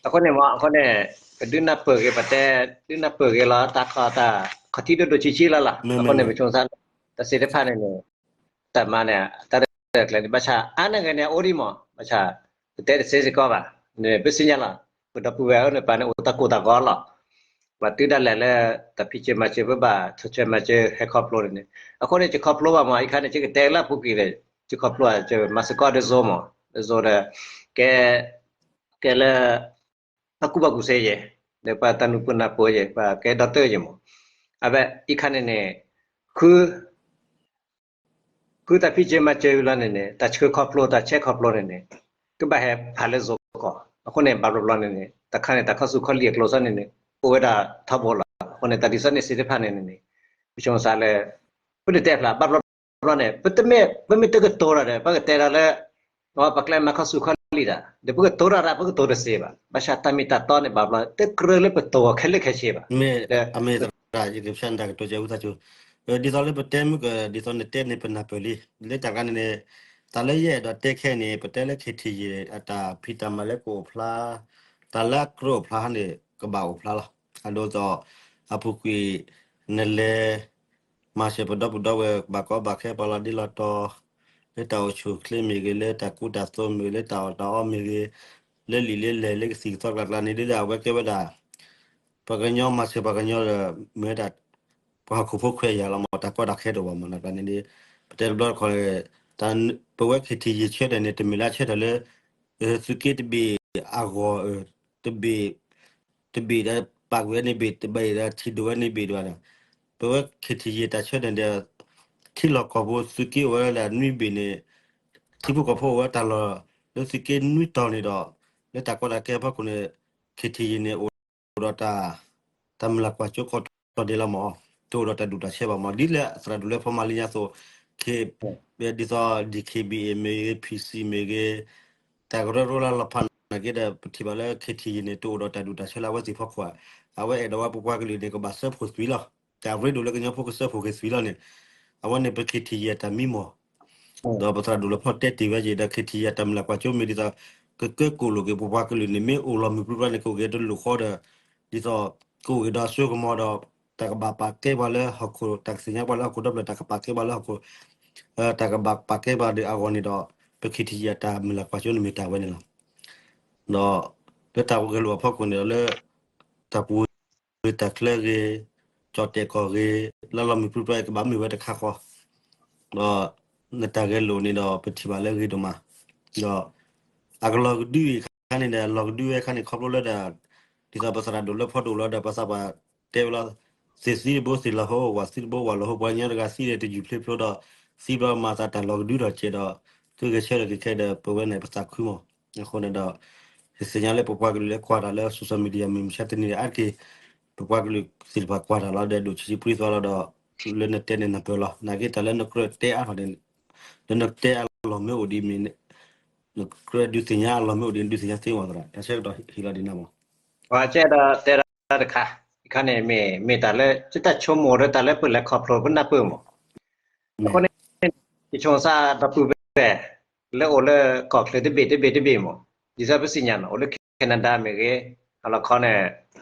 အဃိန့ၣ်မ့ၢ် အဃိန့ၣ် ပဒုးနၢ်ပၢၢ်ဂ့ၤ ပတဲ ဒုးနၢ်ပၢၢ်ဂ့ၤလီၤ တၢ်ခီ တၢ်ခီၣ်ထံးဒိၣ်ဒိၣ်ဆံးဆံးလီၤလီၤ အဃိန့ၣ် ပဆိမိၣ်သး တၢ်သ့ၣ်တဖၣ်န့ၣ်န့ၣ် တၢ်မၤန့ၣ် တၢ်ရဲၣ်တၢ်ကျဲၤန့ၣ် ဘၣ်ဆၣ် အါန့ၢ်ဂ့ၤန့ၣ် အိၣ်ဒံးမး ဘၣ်ဆၣ် ပတဲတသ့စ့ၢ်ကီးဘၣ် န့ၣ် ပသ့ၣ်ညါလီၤ ပဒီပုၢ်ဝဲၢ်အန့ၣ်ပၢ်န့ၣ် အိၣ်တၢ်ကိၢ်တၢ်ဂီၤလီၤ ပှၤတုၤဒၣ်လဲာ်လၢ တၢ်ဖံးစၢၤမၤစၢၤ ပဘၣ်ဆီၣ်ထွဲမၤစၢၤ ဟဲခီဖျိန့ၣ်န့ၣ် အဃိန့ၣ် ယခီဖျိဘၣ်မး အံၤခါန့ၣ် ယကတဲလၢအပူၤကွံာ်န့ၣ် ယခီဖျိ ယမၤစ့ၢ်ကီးဒီး Zoom မး Zoom ဒီး ကဲ ကဲလၢ ပှၤကူၣ်ဘၣ်ကူၣ်သ့ယဲၢ် ဒီးပှၤတၢ်နုာ်ပၢၢ်နၢ်ပၢၢ်ယဲၢ် ပှၤကဲဒီတၢၢ်ယဲၢ်မး အဝဲ အံၤခါန့ၣ်န့ၣ် ဃု ဃုတၢ်ဖံးစၢၤမၤစၢၤလီၤန့ၣ်န့ၣ် တၢ်ဆှၢခီဖျိ တၢ်ဆဲးခီဖျိန့ၣ်န့ၣ် ကဘၣ်ဟဲဖးလၢ Zoom ကီၢ် အဃိန့ၣ် ဘၣ်ဘျီဘျီန့ၣ်န့ၣ် တၢ်ခါန့ၣ် တၢ်ခီၣ်ဆူၣ်ခီၣ်လံၢ်အကျိၤစ့ၢ်န့ၣ်န့ၣ် အိၣ်ဝဲဒၣ်ထီဘိလီၤ အဃိန့ၣ် တၢ်ဒ်သိးန့ၣ်သ့ၣ်တဖၣ်န့ၣ်န့ၣ်န့ၣ် ပဆိမိၣ်သးလၢ ပတတဲဖျါ ဘၣ်ဘျီဘျီန့ၣ် ပတမ့ၢ် ပမ့ၢ်တကတိၤတၢ်ဒီး ပကတဲဒၣ်လၢ ပကျဲမၤခီၣ်ဆူၣ်ခီၣ်လံၢ်တၢ် ဒီးပကတိၤတၢ်ဒၣ် ပကတိၤတသ့ဘၣ် ဘၣ်ဆၣ်တၢ်မ့ၢ်တၢ်တီန့ၣ် ဘၣ်ဘျီ တကြၢးလၢပတိၤအီၤခဲလၢာ်ခဲဆ့ဘၣ် မ့ၢ်အမ့ၢ်သရၣ် ယကဖၠါနတၢ်ကတိၤကဲဝံသးစူၤ ဒ်သိးလၢပတဲမုၢ်က ဒ်သိးနတဲန့ၣ် ပနၢ်ပၢၢ်လံ လၢတၢ်ဂၤန့ၣ်န့ၣ် တၢ်လၢယအဲၣ်ဒိးတဲခဲအံၤန့ၣ် ပတဲလၢ KTG အတၢ်ဖံးတၢ်မၤလၢကအိၣ်ဖျါ တၢ်လၢအကြၢးအိၣ်ဖျါန့ၣ် ကဘၣ်အိၣ်ဖျါလီၤ. အဒိသိး အပူၤကွံာ် နလဲၤ မၤစၢၤပဒီပုၢ်ဒီဝဲၢ် ဘၣ်ကီဘၣ်ခဲပှၤလီၤဒ့လီၤတီၤ လၢတၢ်အိၣ်ဆူၣ်အိၣ်ချ့မ့ၢ်ဂ့ၤ လၢတၢ်ကူတၢ်သိးမ့ၢ်ဂ့ၤ လၢတၢ်အီၣ်တၢ်အီမ့ၢ်ဂ့ၤ လၢလံာ်လၢလဲၢ်လၢကသံၣ်ကသီကျါကျါန့ၣ် ဒ်အဝဲကဲဝဲဒၣ် ပှၤကညီမၤစၢၤပှၤကညီဒီး မ့ၢ်ဝဲဒၣ် ပှၤဟီၣ်ခိၣ်ဖိခွဲးယာ်လီၤမး တၢ်ကီတၢ်ခဲတအိၣ်ဘၣ်မး နကျါန့ၣ် ပတဲတဘျီတခီၣ် ပဝဲ KTG ဆၢထၢၣ်န့ၣ် တမ့ၢ်လၢအဆၢထၢၣ်လၢ သုးက့တဘ့ၣ်အဂီၢ် တဘ့ၣ် တဘ့ၣ်ဒီးပာ်ကွံာ်ဝဲန့ၣ်ဘ့ၣ် တဘ့ၣ်ဒီးထံၣ်ဒိၣ်ဝဲန့ၣ်ဘ့ၣ်ဒၣ် ပဝဲ KTG တၢ်ဆၢထၢၣ်ဒီး ထံလီၢ်ကီၢ်ပူၤသုးက့အိၣ်ဝဲဒၣ်နွံဘ့ၣ်န့ၣ် ထံဖိကီၢ်ဖိအိၣ်ဝဲတၢ်လီၢ် လၢသုးက့နွံတီၤန့ၣ်ဒီး လၢတၢ်ကီတၢ်ခဲအဖီခိၣ်န့ၣ် KTG န့ၣ် အိၣ်ဒီးတၢ် တၢ်မုၢ်လၢ်ကွၢ်စိကီးထီၣ်ဒဲးလီၤမး တအိၣ်ဒီးတၢ်ဒူၣ်တၢ်ဆၢဘၣ်မး ဒ်လၢသရၣ်ဒိၣ်လၢဖီမၤလံညါအသိး ဒ်သိး DKBA မ့ၢ်ဂ့ၤ PC မ့ၢ်ဂ့ၤ တၢ်ကရၢကရိလၢလီၤဖးနာ်က့ဒီး ပထံၣ်ဘၣ်လၢ KTG န့ၣ် တအိၣ်ဒီးတၢ်ဒူၣ်တၢ်ဆၢလၢအဝဲသ့ၣ်ဖီခိၣ်ဧါ အဝဲအဲၣ်ဒိးဝဲပပှၤကလုာ်န့ၣ် ကဘၣ်စၢဖှိၣ်သွံလီၤ တၢ်ရ့ဒိၣ်လၢကညီဖိကစၢဖှိၣ်က့ၤသွံလီၤန့ၣ် အဝဲန့ၣ်ပ KTG အတၢ်မံမီၢ် ဒီးပသရၣ်ဒိၣ်လၢဖီတဲတ့ၢ်ဝဲက့ၤဒီး KTG အတၢ်မုၢ်လၢ်ကွၢ်စိမ့ၢ်ဒ်သိး ကကဲကိၣ်လိာ်က့ၤပပှၤကလုာ်န့ၣ် မ့ၢ်အိၣ်လီၤမုၢ်ပြံပြါန့ၣ် ကအိၣ်က့ၤတလိၣ်ဃီဒီး ဒ်သိး ကအိၣ်က့ၤဒီးအစိကမီၤဒီး တၢ်ကဘၣ်ပာ်ကဲပှၤလၢဟီၣ်ခိၣ် တၢ်ကသ့ၣ်ညါပှၤလၢဟီၣ်ခိၣ်ဒီဖျၢၣ် တၢ်ကပာ်ကဲပှၤလၢဟီၣ်ခိၣ် တၢ်ကဘၣ်ပာ်ကဲပှၤဒီးအဂီၢ်န့ၣ်ဒီး ပ KTG အတၢ်မုၢ်လၢ်ကွၢ်စိန့ၣ်မ့ၢ်တၢ်ဝဲန့ၣ်လီၤ. ဒီး လၢတၢ်ဂဲၤလိာ်အဖီခိၣ်န့ၣ်ဒီးလၢ တၢ်ပူၤ တၢ်ချၢဂ့ၤ ကၠီၣ်တဲာ်ကီၢ်ဂ့ၤ လၢလီၤမုၢ်ပြံပြါကဘၣ်မ့ၢ်ဝဲတခါဃီ ဒီး နတၢ်ဂဲၤလိာ်န့ၣ်ဒီး ပထံၣ်ဘၣ်လၢဂ့ၤဒိၣ်မး ဒီး အကလီၤကဒုအံၤခါန့ၣ်ဒီး လီၤကဒုဝဲခါန့ၣ် ခီဖျိလၢဒီး ဒ်သိးပသရၣ်ဒိၣ်လၢဖီဒိၣ်လီၤဒီး ပသးပှၢ်တဲဝဲလီၤ သ့ၣ်သံတဘိသ့ၣ်လီၤဟိ ဝၣ်သံတဘိဝၣ်လီၤဟိ ပှၤကညီတဂၤသံဒီးတယုၢ်ဖျ့ဖျိဒီး သံဘျီမၤသးတၢ်လီၤကဒုထီၣ်ကဲးဒီး သုဂဲၤဆၢထၢၣ်က့ၤခဲဒီး ပဝဲန့ၣ်ပသးခုမး အဃိန့ၣ်ဒီး ယသ့ၣ်ညါလၢပပှၤကလုာ်လၢကွၢ်တၢ်လၢ social media မုၢ်မဆါတနံၤအါတက့ၢ် ပပှၤကလုာ်သ့ၣ်တဖၣ်ကွၢ်တၢ်လီၤဒီး ဒိၣ်ဆံးဆံးပြံသွါလီၤဒီး လၢနတဲန့ၣ်နၢ်ပၢၢ်လီၤ နာ်က့တၢ်လၢနကြၢးတဲအါထီၣ်န့ၣ် လၢနတဲအလီၢ်မ့ၢ်အိၣ်ဒ်မ့ၢ် နကြၢးဒုးသ့ၣ်ညါအလီၢ်မ့ၢ်အိၣ်ဒ်န့ၣ် ဒုးသ့ၣ်ညါသ့မးသရၣ် တၢ်ဆၢကတီၢ်ဟ့ၣ်လီၤဒ်န့ၣ်မး ပှၤကဲဒီးတဲဒၣ်တခါ အံၤခါန့ၣ်မ့ၢ်မ့ၢ်တၢ်လၢ ယတၢ်ဆိကမိၣ်ဒီးတၢ်လၢပလဲၤခီဖျိပနၢ်ပၢၢ်မး အဃိန့ၣ် ယဆိမိၣ်သးဒီပုၢ်ဝဲၢ် လၢအိၣ်လၢကီၢ်ချၢတဘ့ၣ်တဘ့ၣ်တဘ့ၣ်မး ဒ်သိးပသ့ၣ်ညါန့ၣ် အိၣ်လၢ Canada မ့ၢ်ဂ့ၤ အလီၢ်ခီန့ၣ်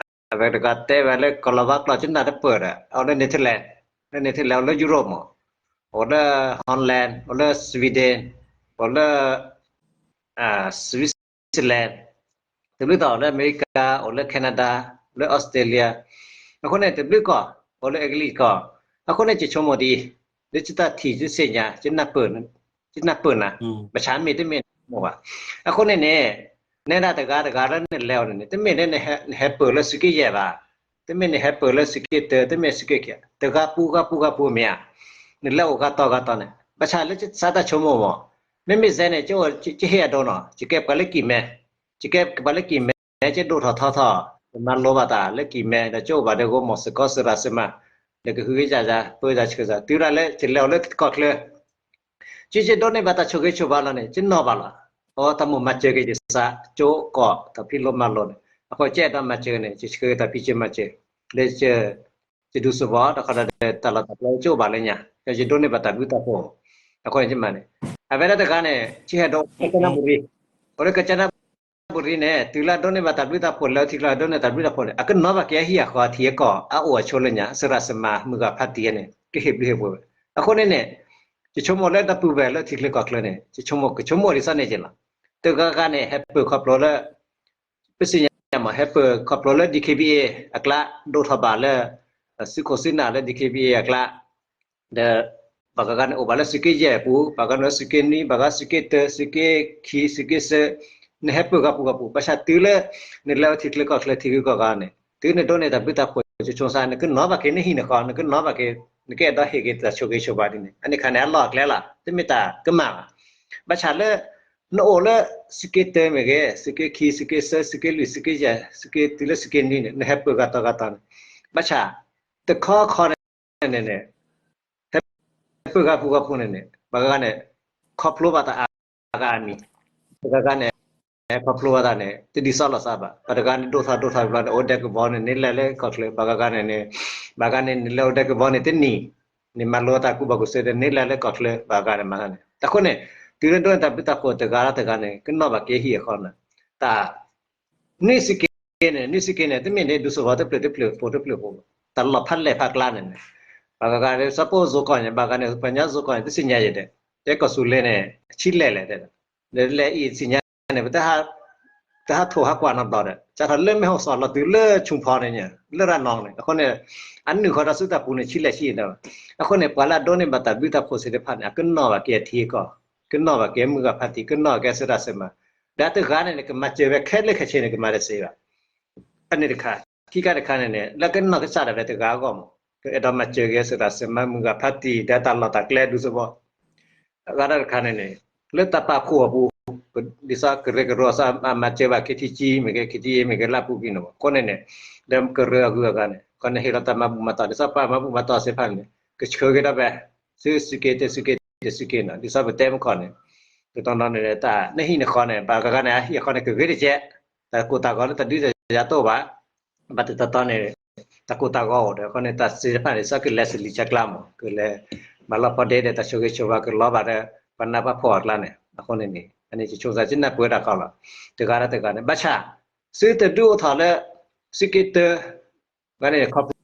အဝဲတဂၤတဲဝဲလၢကီၢ်လီၤဝါကျိာ်ကနၣ်တပၢၢ်ဒီး အိၣ်လၢ Netherlands လၢ Netherlands အိၣ်လၢ Europe မး အိၣ်လၢ Holland, အိၣ်လၢ Sweden, အိၣ်လၢ Switzerland, တဘျုးတီၤအိၣ်လၢအမဲရကၤ, အိၣ်လၢ Canada, အိၣ်လၢ Australia, အဃိန့ၣ်တဘျုးကီၢ်, အိၣ်လၢအကလံၤကီၢ်, အဃိန့ၣ်ယဆိကမိၣ်ဒ်အံၤ, လၢယတၢ်ထံၣ်ယသ့ၣ်ညါ, ယနၢ်ပၢၢ်နၤ, ဘၣ်ဆၣ်မ့ၢ်တမ့ၢ်နဆိကမိၣ်ဘၣ်. အဃိန့ၣ်န့ၣ်, နဲဒၣ်တဂၤတဂၤလၢနလဲၤအီၤန့ၣ်န့ၣ် တမ့ၢ်လၢနဟဲပၢၢ်လၢသုးက့ယဲၢ်ဘၣ်, တမ့ၢ်နဟဲပၢၢ်လၢသုးက့တၢ, တမ့ၢ်သုးက့ခံ, တဂၤပူၤဂၤပူၤဂၤပူၤမ့ၢ်ဧါ, နလဲၤအိၣ်ဂၤတီၤဂၤတီၤန့ၣ် ဘၣ်ဆၣ်လၢယစးတၢ်ဆိကမိၣ်မး, မ့မ့ၢ်စဲန့ၣ် ယဟ့ၣ်အဒိနီၤ, ယကဲပှၤလၢကံၢ်မဲ, ယကဲပှၤလၢကံၢ်မဲ, ယဒိၣ်ထီၣ်ထီထီၣ်, ယမၤလိဘၣ်တၢ်လၢကံၢ်မဲ, ဒီးယအိၣ်ဘၣ်ဒီးဂီၢ်မီၢ်စ့ၢ်ကီးစရၣ်စ့မး, ဒီးကဟုကယာ်ယၤ, ပၢယၤဆှၢယၤ, တုၤဒၣ်လၢယလဲၤအိၣ်လၢကီၢ်ချၢ ကယဒိးန့ၢ်ဘၣ်တၢ်ဆိၣ်ဂ့ၤဆိၣ်ဝါလီၤန့ၣ် ယနီၢ်ဘၣ်လီၤ. အတၢ်မိၣ်မၤစၢၤက့ၤယစး ကၠိကီးတၢ်ဖံးလိမၤလိန့ၣ် အဃိကဲဒီးမၤစၢၤန့ၣ် ယဆှၢက့ၤတၢ်ဖံးစၢၤမၤစၢၤ, လၢယဒူးစ့ၢ်ကီး တခီဒီးတၢ်လီၢ်တၢ်ကျဲကၠိဘၣ်လၢညါ, ယဒိးန့ၢ်ဘၣ်တၢ်ဘျုးတၢ်ဖှိၣ်, အဃိန့ၣ်မၤန့ၣ်, အဝဲဒၣ်တဂၤန့ၣ် ကဟဲဒီးကၠနဘူရံ, အဃိကၠနဘူရံန့ၣ် တုၤလၢအဒိးန့ၢ်ဘၣ်တၢ်ဘျုးတၢ်ဖှိၣ် လဲၤထံချၢဒိးန့ၢ်တၢ်ဘျုးတၢ်ဖှိၣ်န့ၣ် အကနီၣ်ဘၣ်က့ၤအဟံၣ်အဃီအထံအကီၢ် အအိၣ်အဆိလၢညါ စရၣ်စ့မးမုၢ်ဂၤဖးတံၢ်န့ၣ် ကဟ့ၣ်ဘျုးဟ့ၣ်ဖှိၣ်ဝဲ, အဃိန့ၣ်န့ၣ် ယဆိကမိၣ်လၢဒီပုၢ်ဝဲၢ်လၢထံချၢကီၢ်ချၢန့ၣ် ယဆိကမိၣ်ကဆိကမိၣ်ဒ်သိးန့ၣ်က့ၤလီၤ. တဂၤဂၤန့ၣ် ဟဲပၢၢ်ခီဖျိလၢ ပသ့ၣ်ညါမး ဟဲပၢၢ်ခီဖျိလၢ DKBA အကျါ ဒိၣ်ထီၣ်ဘၣ်လၢ သုးခိၣ်သုးနၢ်လၢ DKBA အကျါ, ဒီး ဘၣ်ဂၤဂၤန့ၣ် အိၣ်ဘၣ်လၢသုးက့ယဲၢ်အပူၤ, ဘၣ်ဂၤန့ၣ် သုးက့နွံ, ဘၣ်ဂၤသုးက့တၢ, သုးက့ခံ, သုးက့သၢ, နဟဲပၢၢ်ဂၤပူၤဂၤပူၤ, ဘၣ်ဆၣ်တုၤလၢ နလဲၤဝဲထံချၢကီၢ်ချၢထံဂုၤကီၢ်ဂၤန့ၣ် တုၤနဒိးန့ၢ်တၢ်ဘျုးတၢ်ဖှိၣ် ယဆိကမိၣ် နကနီၣ်ဘၣ်က့ၤနဟံၣ်နဃီ, နကနီၣ်ဘၣ်က့ၤ, နကအဲၣ်ဒိးဟ့ၣ်က့ၤတၢ်ဆိၣ်ဂ့ၤဆိၣ်ဝါဒ်န့ၣ် အန့ၣ်ခါန့ၣ် အလီၢ်အကျဲလီၤ, တမ့ၢ်တၢ်ကမၣ်ဘၣ်. ဘၣ်ဆၣ်လၢ နအိၣ်လၢသုးက့တၢမ့ၢ်ဂ့ၤ, သုးက့ခံ, သုးက့သၢ, သုးက့လွံၢ်, သုးက့ယဲၢ်, သုးက့တုၤလၢသုးက့နွံန့ၣ် နဟဲပၢၢ်ဂၤတီၤဂၤတီၤန့ၣ်, ဘၣ်ဆၣ် တခီခီန့ၣ်န့ၣ် ဟဲပၢၢ်ဂၤပူၤဂၤပူၤန့ၣ်န့ၣ် ဘၣ်ဂၤဂၤန့ၣ် ခီဖျိဘၣ်တၢ်အါဂၤအါမံၤ, တဂၤဂၤန့ၣ် ဟဲခီဖျိဘၣ်တၢ်န့ၣ် တဒ်သိးလိာ်သးဘၣ်, ပှၤတဂၤန့ၣ် ဒိၣ်ထီၣ်ဒိၣ်ထီၣ်ဘျီန့ၣ် အိၣ်ဒဲကဝီၤန့ၣ် န့ၢ်လဲၤလၢကီၢ်ချၢ, ဘၣ်ဂၤဂၤန့ၣ်န့ၣ်, ဘၣ်ဂၤန့ၣ် န့ၢ်လဲၤအိၣ်ဒဲကဝီၤန့ၣ်တနံၣ်, န့ၢ်မၤလိတၢ်ကူၣ်ဘၣ်ကူၣ်သ့ဒီး န့ၢ်လဲၤလၢကီၢ်ချၢ, ဘၣ်ဂၤန့ၣ်မၤန့ၣ်, အဃိန့ၣ် တုၤလၢဒိးန့ၢ်တၢ်ဘျုးတၢ်ဖှိၣ်တဂၤလၢတဂၤန့ၣ် ကနီၣ်ဘၣ်က့ၤဟံၣ်အဃီန့ၣ်, တၢ် နွံစူၢ်က့ၤန့ၣ်, နွံစူၢ်က့ၤန့ၣ် တမ့ၢ်ဒ်ဒူသဝီတဖျၢၣ်တဖျၢၣ်ဖိတဖျၢၣ်ဖိ, တၢ်လီၢ်ဖးလဲၢ်ဖးကျါန့ၣ်န့ၣ်, ဘၣ်ဂၤဂၤဒီး စီၤပီၣ်အိၣ်စိၤကီၢ်န့ၣ် ဘၣ်ဂၤန့ၣ် ပှၤညါစိၤကီၢ်န့ၣ် တသ့ၣ်ညါယဲၢ်ဒီး, တဲကီၢ်စူၤလ့ၤန့ၣ် ဆံးလဲၢ်လဲၣ်တဲ, ဒီးလဲၤအံၤသ့ၣ်ညါန့ၣ် ပတဟးထိၣ်ဟးကွၢ်နီတဘျီဒီး စးထီၣ်လၢမဲၢ်ဟီၣ်စီၣ်လီၤတုၤလၢဆူၣ်ဖီန့ၣ်ညါ လၢရၤနီၣ်န့ၣ်, အဃိန့ၣ် အနုာ်ဃီဒီးဆူတၢ်ပူၤန့ၣ် ဆံးလဲၢ်ဆံးဒီး, အဃိန့ၣ် ပှၤလၢအဒိးန့ၢ်ဘၣ်တၢ်ဘျုးတၢ်ဖှိၣ်သ့ၣ်တဖၣ်န့ၣ် အကနီၣ်ဘၣ်က့ၤအထံအကီၢ်, ကနီၣ်ဘၣ်က့ၤမုၢ်ဂၤဖးတံၢ်, ကနီၣ်က့ၤစရၣ်စ့မး, ဒီးတဂၤန့ၣ်န့ၣ် ကမၤစၢၤဝဲခဲလၢာ်ခဲဆ့န့ၣ် ကမၤတသ့ဘၣ်. အန့ၣ်တခါ, ခံခါတခါန့ၣ်န့ၣ် လၢကနီၢ်ကစၢ်ဒၣ်ဝဲတဂၤအဂီၢ်မး ကအဲၣ်ဒိးမၤစၢၤက့ၤစရၣ်စ့မး မုၢ်ဂၤဖးတံၢ် ဒီးတၢ်လီၢ်တၢ်ကျဲဒူသဝီ အဂၤတၢ်တခါန့ၣ်န့ၣ် လၢတၢ်ပာ်ဖှိၣ်အပူၤ, ဒ်သိးကရၢကရိစ့မၤစၢၤဘၣ် KTG မ့ၢ်ဂ့ၤ KTA မ့ၢ်ဂ့ၤ လၢအပူၤကွံာ်န့ၣ်မး, အဃိန့ၣ်န့ၣ် လၢကရၢအဂုၤအဂၤန့ၣ် အဃိန့ၣ် ဟ့ၣ်လီၤတၢ်မၤဘူၣ်မၤတီၢ် ဒ်သိးပှၤမၤဘူၣ်မၤတီၢ်သ့ၣ်တဖၣ်န့ၣ် ကဆှၢက့ၤဒီးဖဲ သုးစူၢ်က့ၤတၢ စူၢ်က့ၤတၢ စူၢ်က့ၤနီၤ ဒ်သိးပတဲမုၢ်ခီန့ၣ် တတီၤနီၤန့ၣ် တၢ်နဟံၣ်နဃီန့ၣ် ဘၣ်ဂၤဂၤန့ၣ် အဟံၣ်အဃီန့ၣ် ကဂ့ၤတကဲး, တၢ်ကိၢ်တၢ်ဂီၤလၢတၢ်ဒုးတၢ်ယၤတအိၣ်ဘၣ် ဘၣ်တတီၤတီၤန့ၣ် တၢ်ကိၢ်တၢ်ဂီၤအိၣ်ဒီး အဃိန့ၣ် တၢ်သ့ၣ်တဖၣ်န့ၣ် စ့ၢ်ကီးလဲၤစလံၤဆဲးကျါမး ကလဲၤမၤလီၤဖီဒ့ဒီး တၢ်ဆိၣ်ဂ့ၤဆိၣ်ဝါကလီၤဘၣ်ဒီး ပှၤနၢ်ပှၤဖှီၣ်အကျါန့ၣ် အဃိန့ၣ်န့ၣ် အန့ၣ်ယဆိကမိၣ် ယနၢ်ပၢၢ်တၢ်ကီလီၤ. တဂၤဒီးတဂၤန့ၣ် ဘၣ်ဆၣ် သုတဒုးအိၣ်ထီၣ်လၢ စူၢ်က့ၤတၢ ဂၤန့ၣ် ခီဖျ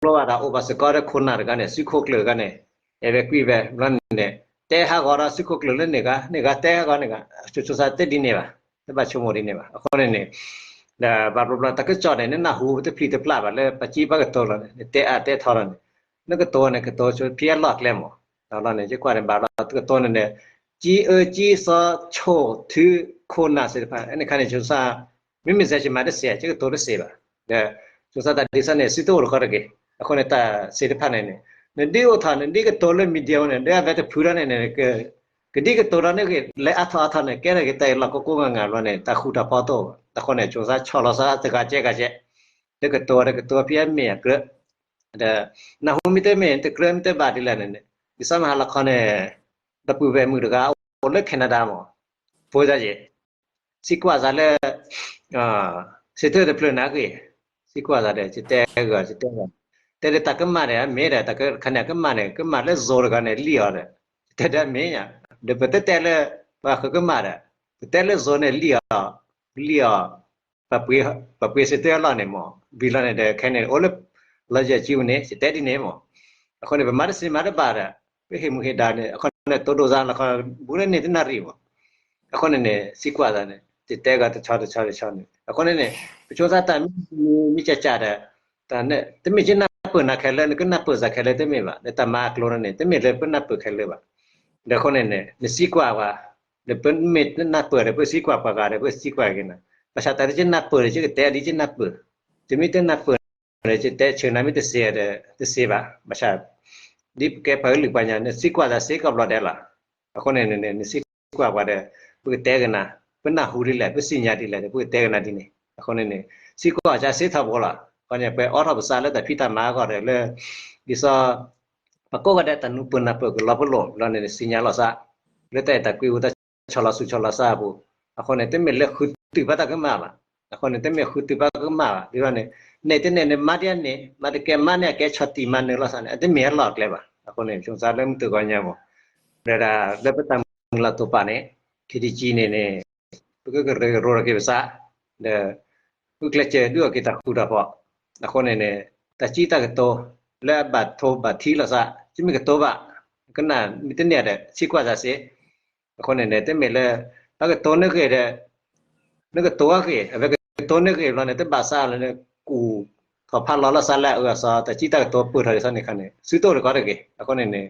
ိဘၣ်တၢ်အိၣ်ဘၣ်စ့ၢ်ကီးဒီးခိၣ်နၢ်တဂၤန့ၣ် စုခိၣ်ကျၢၢ်တဂၤန့ၣ် အဲၣ်ဝဲကွံာ်ဝဲ ဘျီန့ၣ် တဲဟးဂီၤဒီးစုခိၣ်ကျၢၢ်လၢန့ၣ်ဂၤ န့ၣ်ဂၤတဲဟးဂီၤန့ၣ်ဂၤ ဆိဆိသးတဲဒ်န့ၣ်ဘၣ်, တဘၣ်ဆိကမိၣ်ဒ်န့ၣ်ဘၣ်. အဃိန့ၣ်န့ၣ် ဒီးဘၣ်ဘျီဘျီတၢ်ကစီၣ်န့ၣ် နနၢ်ဟူတဖျံးတဖျးဘၣ်လၢပှၤကံၣ်ပှၤကတိၤလီၤန့ၣ် နတဲအါတဲထီလီၤန့ၣ် နကတိၤန့ၣ် ကတိၤဆိဖံအလီၢ်အကျဲမး ဒီးလီၤန့ၣ် ယကွၢ်န့ၣ်ဘၣ်လီၤ တကတိၤန့ၣ်န့ၣ် ကံအၢကံစီဆိၣ်ထုခိၣ်နၢ်သ့ၣ်တဖၣ် အန့ၣ်ခါန့ၣ် ဆိစါ မ့မ့ၢ်စဲးကမၤတစဲး ကကတိၤတစဲးဘၣ်. ဒီး ဆိစါတၢ်ဒ်သိးန့ၣ် စုတအိၣ်တခီတဂ့ၤ. အဃိန့ၣ် တၢ်သ့ၣ်တဖၣ်န့ၣ်န့ၣ် နဒ်အိၣ်ထီၣ် နဒ်ကတိၤလၢ media န့ၣ် ဒီးအဝဲတဖုထီၣ်န့ၣ်န့ၣ် ကဒ်ကတိၤထီၣ်န့ၣ်ဂ့ၤ လဲၤအါထီၣ်အါထီၣ်န့ၣ် ကဲထီၣ်က့ၤတၢ်အံၤလီၢ်ကိးကိးဂၤဂၤဘျီန့ၣ် တၢ်ဃူတၢ်ဖိးတအိၣ်ဘၣ်. အဃိန့ၣ် ဆိစါဆီၣ်လီၤစါတဂၤကဲဂၤကဲ ဒီးကတိၤဒီးကတိၤဖဲအမ့ၢ်အကြၢး ဒီး နၢ်ဟူမ့ၢ်တမ့ၢ် တကြၢးမ့ၢ်တဘၣ်ဒ်လဲၣ်န့ၣ်န့ၣ် ဒ်သိးမဟါလီၤခီန့ၣ် ဒီပုၢ်ဝဲၢ်မုၣ်တဂၤအိၣ်လၢ Canada မး ဖိသၣ်ယဲၢ် သံကွၢ်သးလၢ စံးထၢၣ်တဖျၢၣ်နၤဂ့ၤ သံကွၢ်သးဒီး ယတဲဂီၤ ယတဲဂီၤ တဲဒီးတၢ်ကမၣ်ဒီး အမ့ၢ်ဒီး တၢ်ခါန့ၣ် အကမၣ်န့ၣ် ကမၣ်လၢ Zoom တဂၤန့ၣ် လံၣ်အီၤဒီး ယတဲဒီးအမ့ၢ်ညါ ဒီးပတတဲလၢ ပှၤဃၢၤကမၣ်ဒီး ပတဲလၢ Zoom န့ၣ် လံၣ်အီၤ လံၣ်အီၤ ပှၤပှ့ၤစံးထၢၣ်အလီၢ်န့ၣ်မး ဝံၤလီၤန့ၣ်ဒီး ခဲန့ၣ် အိၣ်လၢ လီၤယဲၢ်ကံမန့ၣ် ယတဲဒ်န့ၣ်မး အဃိန့ၣ် ပမၤတစံးမၤတဘၣ်ဒီး ပဟ့ၣ်မူဟ့ၣ်ဒါန့ၣ် အခီန့ၣ် တိဒိၣ်စါလီၤခီ ဘူးလၢန့ၣ်တနၣ်ရံၣ်မး. အဃိန့ၣ်န့ၣ် သံကွၢ်သးန့ၣ် တတဲဂၤတဆီတဆီတဆီန့ၣ် အဃိန့ၣ်န့ၣ် ပဆိသးတၢ်မ့ၢ်မ့ၢ်ကၠးကၠးဒီး တမ့ၢ်ကနၢ်ပၢၢ်နၤခဲလၢာ် နကနၢ်ပၢၢ်စးခဲလၢာ်တမ့ၢ်ဘၣ် လၢတၢ်မၤအကျိၤန့ၣ်န့ၣ် တမ့ၢ်လၢပနၢ်ပၢၢ်ခဲလၢာ်ဘၣ်. ဒီးအဃိန့ၣ်န့ၣ် နသံကွၢ်ပှၤ ဒီးပမ့ၢ်နၢ်ပၢၢ်ဒီး ပသံကွၢ်ပှၤဂၤဒီး ပသံကွၢ်က့ၤနၤ ဘၣ်ဆၣ်တၢ်လၢယနၢ်ပၢၢ်ဒီး ယကတဲဒ်ယနၢ်ပၢၢ်, တမ့ၢ်တနၢ်ပၢၢ်ဒီး ယတဲဆၢနၤမ့ၢ်တစ့ဒီး တစ့ဘၣ်. ဘၣ်ဆၣ် ဒ်ပကဲပှၤကလုာ်ပှၤကညီ နသံကွၢ်သးစ့ကီးဘျီဒဲးလီၤ. အဃိန့ၣ်န့ၣ် နသံကွၢ်ပှၤဒီး ပကတဲက့ၤနၤ, ပနၢ်ဟူဒ်လဲၣ် ပသ့ၣ်ညါဒ်လဲၣ်ဒီး ပကတဲက့ၤနၤဒ်န့ၣ်. အဃိန့ၣ်န့ၣ် သံကွၢ်အီၤကၠးစ့ထီဘိလီၤ. အဃိန့ၣ် ပအိးထီၣ်ပသးလၢတၢ်ဖံးတၢ်မၤအဂီၢ်ဒီးလၢ ဒ်သိး ပှၤကိးဂၤဒဲးတၢ်နၢ်ပၢၢ်နၢ်ပၢၢ်ကလီၤပလိာ်ဘျီန့ၣ် သ့ၣ်ညါလီၤသး လၢတၢ်အဲၣ်တၢ်ကွံပူၤ တၢ်ဆီၣ်လီၤသူၣ်ဆီၣ်လီၤသးအပူၤ. အဃိန့ၣ် တမ့ၢ်လၢဃုတုၤဘၣ်တၢ်ကမၣ်ဘၣ်. အဃိန့ၣ် တမ့ၢ်ဃုတုၤဘၣ်ကမၣ်ဘၣ် ဒ်သိးန့ၣ် နဲၣ်တနဲၣ်န့ၣ် မၤဒ်အန့ၣ် မၤတကဲမၤန့ၢ်အကဲဆီၣ်တံၢ်မၤနၢၤလီၤသးန့ၣ် အတမ့ၢ်အလီၢ်အကျဲဘၣ်. အဃိန့ၣ် ဆိသးလၢမုၢ်တဂီၤညါမး ဒီးဒၣ်လၢပတၢ်မုၢ်လၢ်တိာ်ပာ်န့ၣ် KTG န့ၣ်န့ၣ် ပကကရၢကရိထီၣ်က့ၤပသး ဒီး ပကကျဲးစၢးဒုးအီၣ်က့ၤတၢ်ဃူတၢ်ဖိး. အဃိန့ၣ်န့ၣ် တၢ်စံးတၢ်ကတိၤ လၢအဘၣ်ထိဘၣ်ထံလီၤသး တမ့ၢ်ကတိၤဘၣ် ကနၣ်မ့ၢ်တန့ၢ်ဒီး သံကွၢ်သးစ့. အဃိန့ၣ်န့ၣ် တမ့ၢ်လၢ ပကတိၤန့ၢ်ဂ့ၤဒီး နကတိၤအဂ့ၤ အဝဲကတိၤန့ၢ်ဂ့ၤဘျီန့ၣ် တဘၣ်သးလၢနကူၣ်ထီၣ်ဖးလီၤလီၤသးလၢအအၢအသီ တၢ်စံးတၢ်ကတိၤပၢၢ်ထီၣ်ဒ်သိးန့ၣ်ခါန့ၣ် သုတအိၣ်တကီတဂ့ၤ. အဃိန့ၣ်န့ၣ်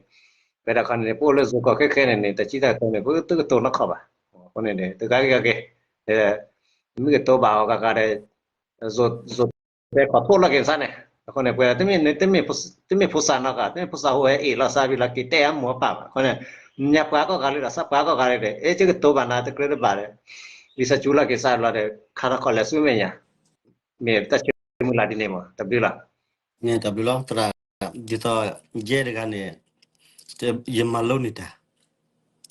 ဝဲဒၣ်ခီန့ၣ်န့ၣ် ပအိၣ်လၢယိၤကီၢ်ခဲခဲန့ၣ်န့ၣ် တၢ်စံးတၢ်ကတိၤန့ၣ် ပတကတိၤနီတခီၣ်ဘၣ်. အဃိန့ၣ်န့ၣ် တဂၤဂ့ၤဂၤဂ့ၤ မ့ၢ်ကတိၤဘၣ်အီၤဂၤဂၤဒီး ယိၤတဲခီၣ်ဖှိၣ်လီၤက့ၤသးန့ၣ်. အဃိန့ၣ် ပှၤတမ့ၢ် တမ့ၢ်ဖိသၣ်နီတဂၤ တမ့ၢ်ဖိသၣ်ဟူးဟဲအ့ၣ်လီၤသးဘၣ်လီၤက့ၤ တဲအမိၢ်အပၢ်ဘၣ်. အဃိန့ၣ် ညါပှၤကိးဂၤလံဒီး သးပှၤကိးဂၤလံဒီး အဲ ယကတိၤဘၣ်နၤတကြၢးတဘၣ်ဒီး လံာ်စီဆှံလီၤက့ၤသးလီၤဒီး ခါထီၣ်ခီၣ်လဲၤဆူမဲာ်ညါ မ့ၢ်တၢ်ဆၢမုၢ်လၢ်ဒ်န့ၣ်မး တၢ်ဘျုးလီၤ. န့ၣ်တၢ်ဘျုးလီၤ သရၣ်, ဒ်သိး ယဲတဂၤန့ၣ် ယမၤလိန့ၢ်တၢ်,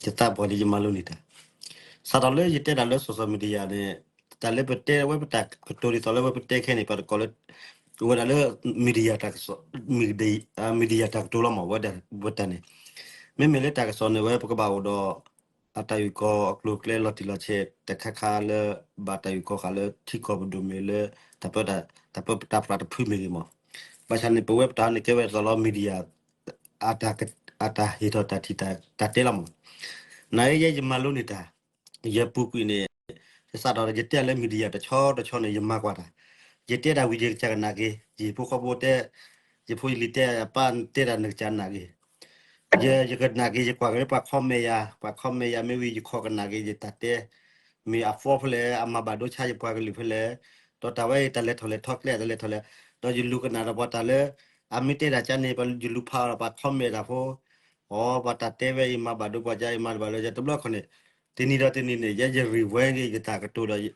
ယသးပှၢ်လံယမၤလိန့ၢ်တၢ်, စးထီၣ်လၢယတဲတၢ်လၢ social media န့ၣ် တၢ်လၢပတဲဝဲပတၢ်ကတိၤဒ်သိးလၢဝဲပတဲခဲန့ၣ် ပှၤတကိးလၢ ဝဲဒၣ်လၢ media တၢ်ကစီၣ် media တၢ်ကတိၤလီၤမး ဝဲဒၣ်ဝဲတၢ်န့ၣ် မ့မ့ၢ်လၢတၢ်ကစီၣ်န့ၣ် ဝဲပကဘၣ်အိၣ်ဒီး အတၢ်အုၣ်ကီၤအကျိၤအကျဲလီၤတံၢ်လီၤဆဲး တခါခါလၢ ဘၣ်တၢ်အုၣ်ကီၤဃာ်လၢထံကီၢ်ပဒိၣ်မ့ၢ်လၢ တၢ်ပၢ တၢ်ပၢတၢ်ပြးတဖုမ့ၢ်ဂ့ၤမး, ဘၣ်ဆၣ်န့ၣ် ပဝဲပတၢ်န့ၣ်ကဲဝဲဒ်သိးလီၤ media အတၢ်ဟ့ၣ်ထီၣ်တၢ်ထံၣ်တၢ်တဲလီၤမး, နယဲယမၤလိန့ၢ်တၢ်, ယပူၤကွံာ်န့ၣ် ယစးထီၣ်ယတဲလၢ media တဆီတဆီန့ၣ် ယမၤကွၢ်တၢ်, ယတဲတၢ်ဝံၤယကစၢ်ကနၣ်က့ၤ, ယဖိဃီဖိတဲ, ယဖိယလံၤတဲ အပၢ်တဲတၢ်နကစၢ်နာ်က့ၤ ယ ယကနၣ်က့ၤ ယကွၢ်က့ၤလၢပှၤ comment ယၤ, ပှၤ comment ယၤ မ့ၢ်ဝံၤယခီၣ်ကနၣ်က့ၤ ယတၢ်တဲ, မ့ၢ်အ fault ဖဲလဲၣ်, အမၤဘၣ်ဒိဆါယပှၤကလုာ်ဖဲလဲၣ်, ဒီးတၢ်ဝဲအံၤ တၢ်လဲၤထီၣ်လဲၤထီကျဲ တၢ်လဲၤထီၣ်လဲၤ, ဒီးယလူၤကနၣ်ဒီးပှၤတၢ်လၢ အမ့ၢ်တဲတၢ်ကါန့ၣ် ယလူၤဖးဒီးပှၤ comment တၢ်ဖိ, အိ ပှၤတၢ်တဲဝဲအံၤ မၤဘၣ်ဒိပှၤကါအံၤ မၤဘၣ်ဒိ ယတဘျီခီန့ၣ်, တနံၤဒီးတနံၤန့ၣ် ယဲယ rewind က့ၤယတၢ်ကတိၤဒီး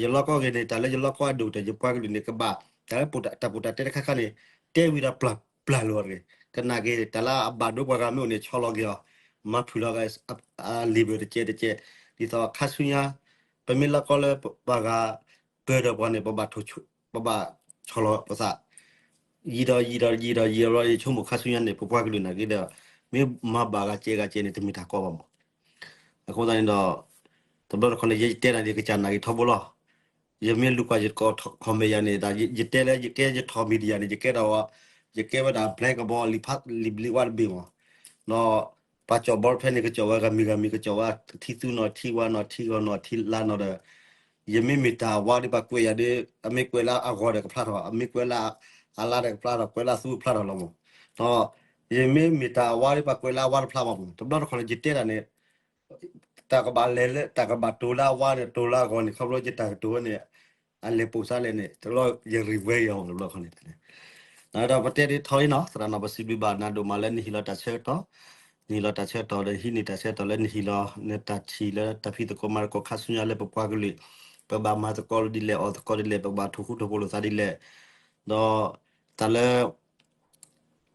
ယလီၢ်ကီၢ်ဂ့ၤန့ၣ် တၢ်လၢယလီၢ်ကီၢ်အဒိၣ်တၢ် ယပှၤကလုာ်န့ၣ် ကဘၣ် တၢ်လၢတၢ်ပူၤတၢ်တဲတခါခါန့ၣ် တဲဝံၤဒီးပျၢ်ပျၢ်လိာ်တဂ့ၤ, ကနၣ်က့ၤ တၢ်လၢအဘၣ်ဒိပှၤဂၤမ့ၢ်အိၣ်န့ၣ် ဆီလီၤက့ၤအီၤ, မၤဖုၣ်လီၤက့ၤ အ level တကဲးတကဲး, ဒ်သိးခါဆူညါ ပမ့ၢ်လီၢ်ကီၢ်လၢပှၤဂၤပၢၢ်ဒီးပှၤန့ၣ် ပဘၣ်ထိၣ်ဆိ ပဘၣ်ဆီလီၤပသး ယံာ်ဒီးယံာ်ဒီးယံာ်ဒီးယံာ်ဒီး ယဆိကမိၣ်ခါဆူညါန့ၣ် ပပှၤကလုာ်နာ်က့ဒီး မ့ၢ်မၤဘၣ်ဂၤကဲဂၤကဲန့ၣ် တမ့ၢ်တၢ်ကီဘၣ်မး. အဃိသတးန့ၣ်ဒီး တဘျီတခီန့ၣ် ယတဲနၤန့ၣ် ယကစၢ်နာ်က့ၤထီဘိလီၤ. ယမ့ၢ်လူၤကွၢ်ယကိး comment ယၤန့ၣ် ယတဲလၢယကဲယထီၣ် media န့ၣ် ယကဲဒီး ယကဲဝဲဒၣ် black ကဘီလံာ်ဖးလံာ်ဘျ့ဝါတဘ့ၣ်မး ဒီး ပှၤကၠီၣ်ဘီဖဲန့ၣ် ကကၠီၣ်ဝဲဂၤမံၤဂၤမံၤ ကကၠီၣ်ဝဲ ထံသူနီၤ ထံဝါနီၤ ထံဂီၤနီၤ ထံလါနီၤဒီး ယမ့မ့ၢ်တၢ်အဝါဒီး ပှၤကွဲးယၤဒီး အမ့ၢ်ကွဲးလၢအဂီၤဒီးကဖျါထီၣ်, အမ့ၢ်ကွဲးလၢအလါဒီးကဖျါထီၣ်, ကွဲးလၢအသူကဖျါထီၣ်လီၤမး. ဒီး ယမ့မ့ၢ်တၢ်အဝါဒီး ပှၤကွဲးလၢအဝါတဖျါဘၣ်မး. တဘျီတခီန့ၣ် ယတဲတၢ်န့ၣ် တၢ်ကဘၣ်လဲၤလၢ တၢ်ကဘၣ်တိၤလၢအဝါန့ၣ် တိၤလၢအဂီၤန့ၣ် ခီဖျိယတၢ်ကတိၤဝဲန့ၣ် အလဲၤပိာ်စါလဲၣ်န့ၣ် တဘျီယ rewind ယၤမး တဘျီခီန့ၣ် ဒီးပတဲဒ်ထီအံၤနီၤ သရၣ်နီၤ ပစံးဘျုးဘၣ်နၤဒိၣ်မးလၢနဟ့ၣ်လီၤတၢ်ဆၢကတီၢ်, နဟ့ၣ်လီၤတၢ်ဆၢကတီၢ်ဒီး ဟံးန့ၢ်တၢ်ဆၢကတီၢ်လၢနဟ့ၣ်လီၤ နတၢ်ထံၣ်လၢတၢ်ဖံးသကိးမၤသကိးခါဆူညါလၢပပှၤကလုာ် ပဘၣ်မၤသကိးဒ်လဲၣ် အီၣ်သကိးဒ်လဲၣ် ပကဘၣ်ထိၣ်ဃူထိၣ်ဖိးလိာ်သးဒ်လဲၣ်, ဒီးတၢ်လၢ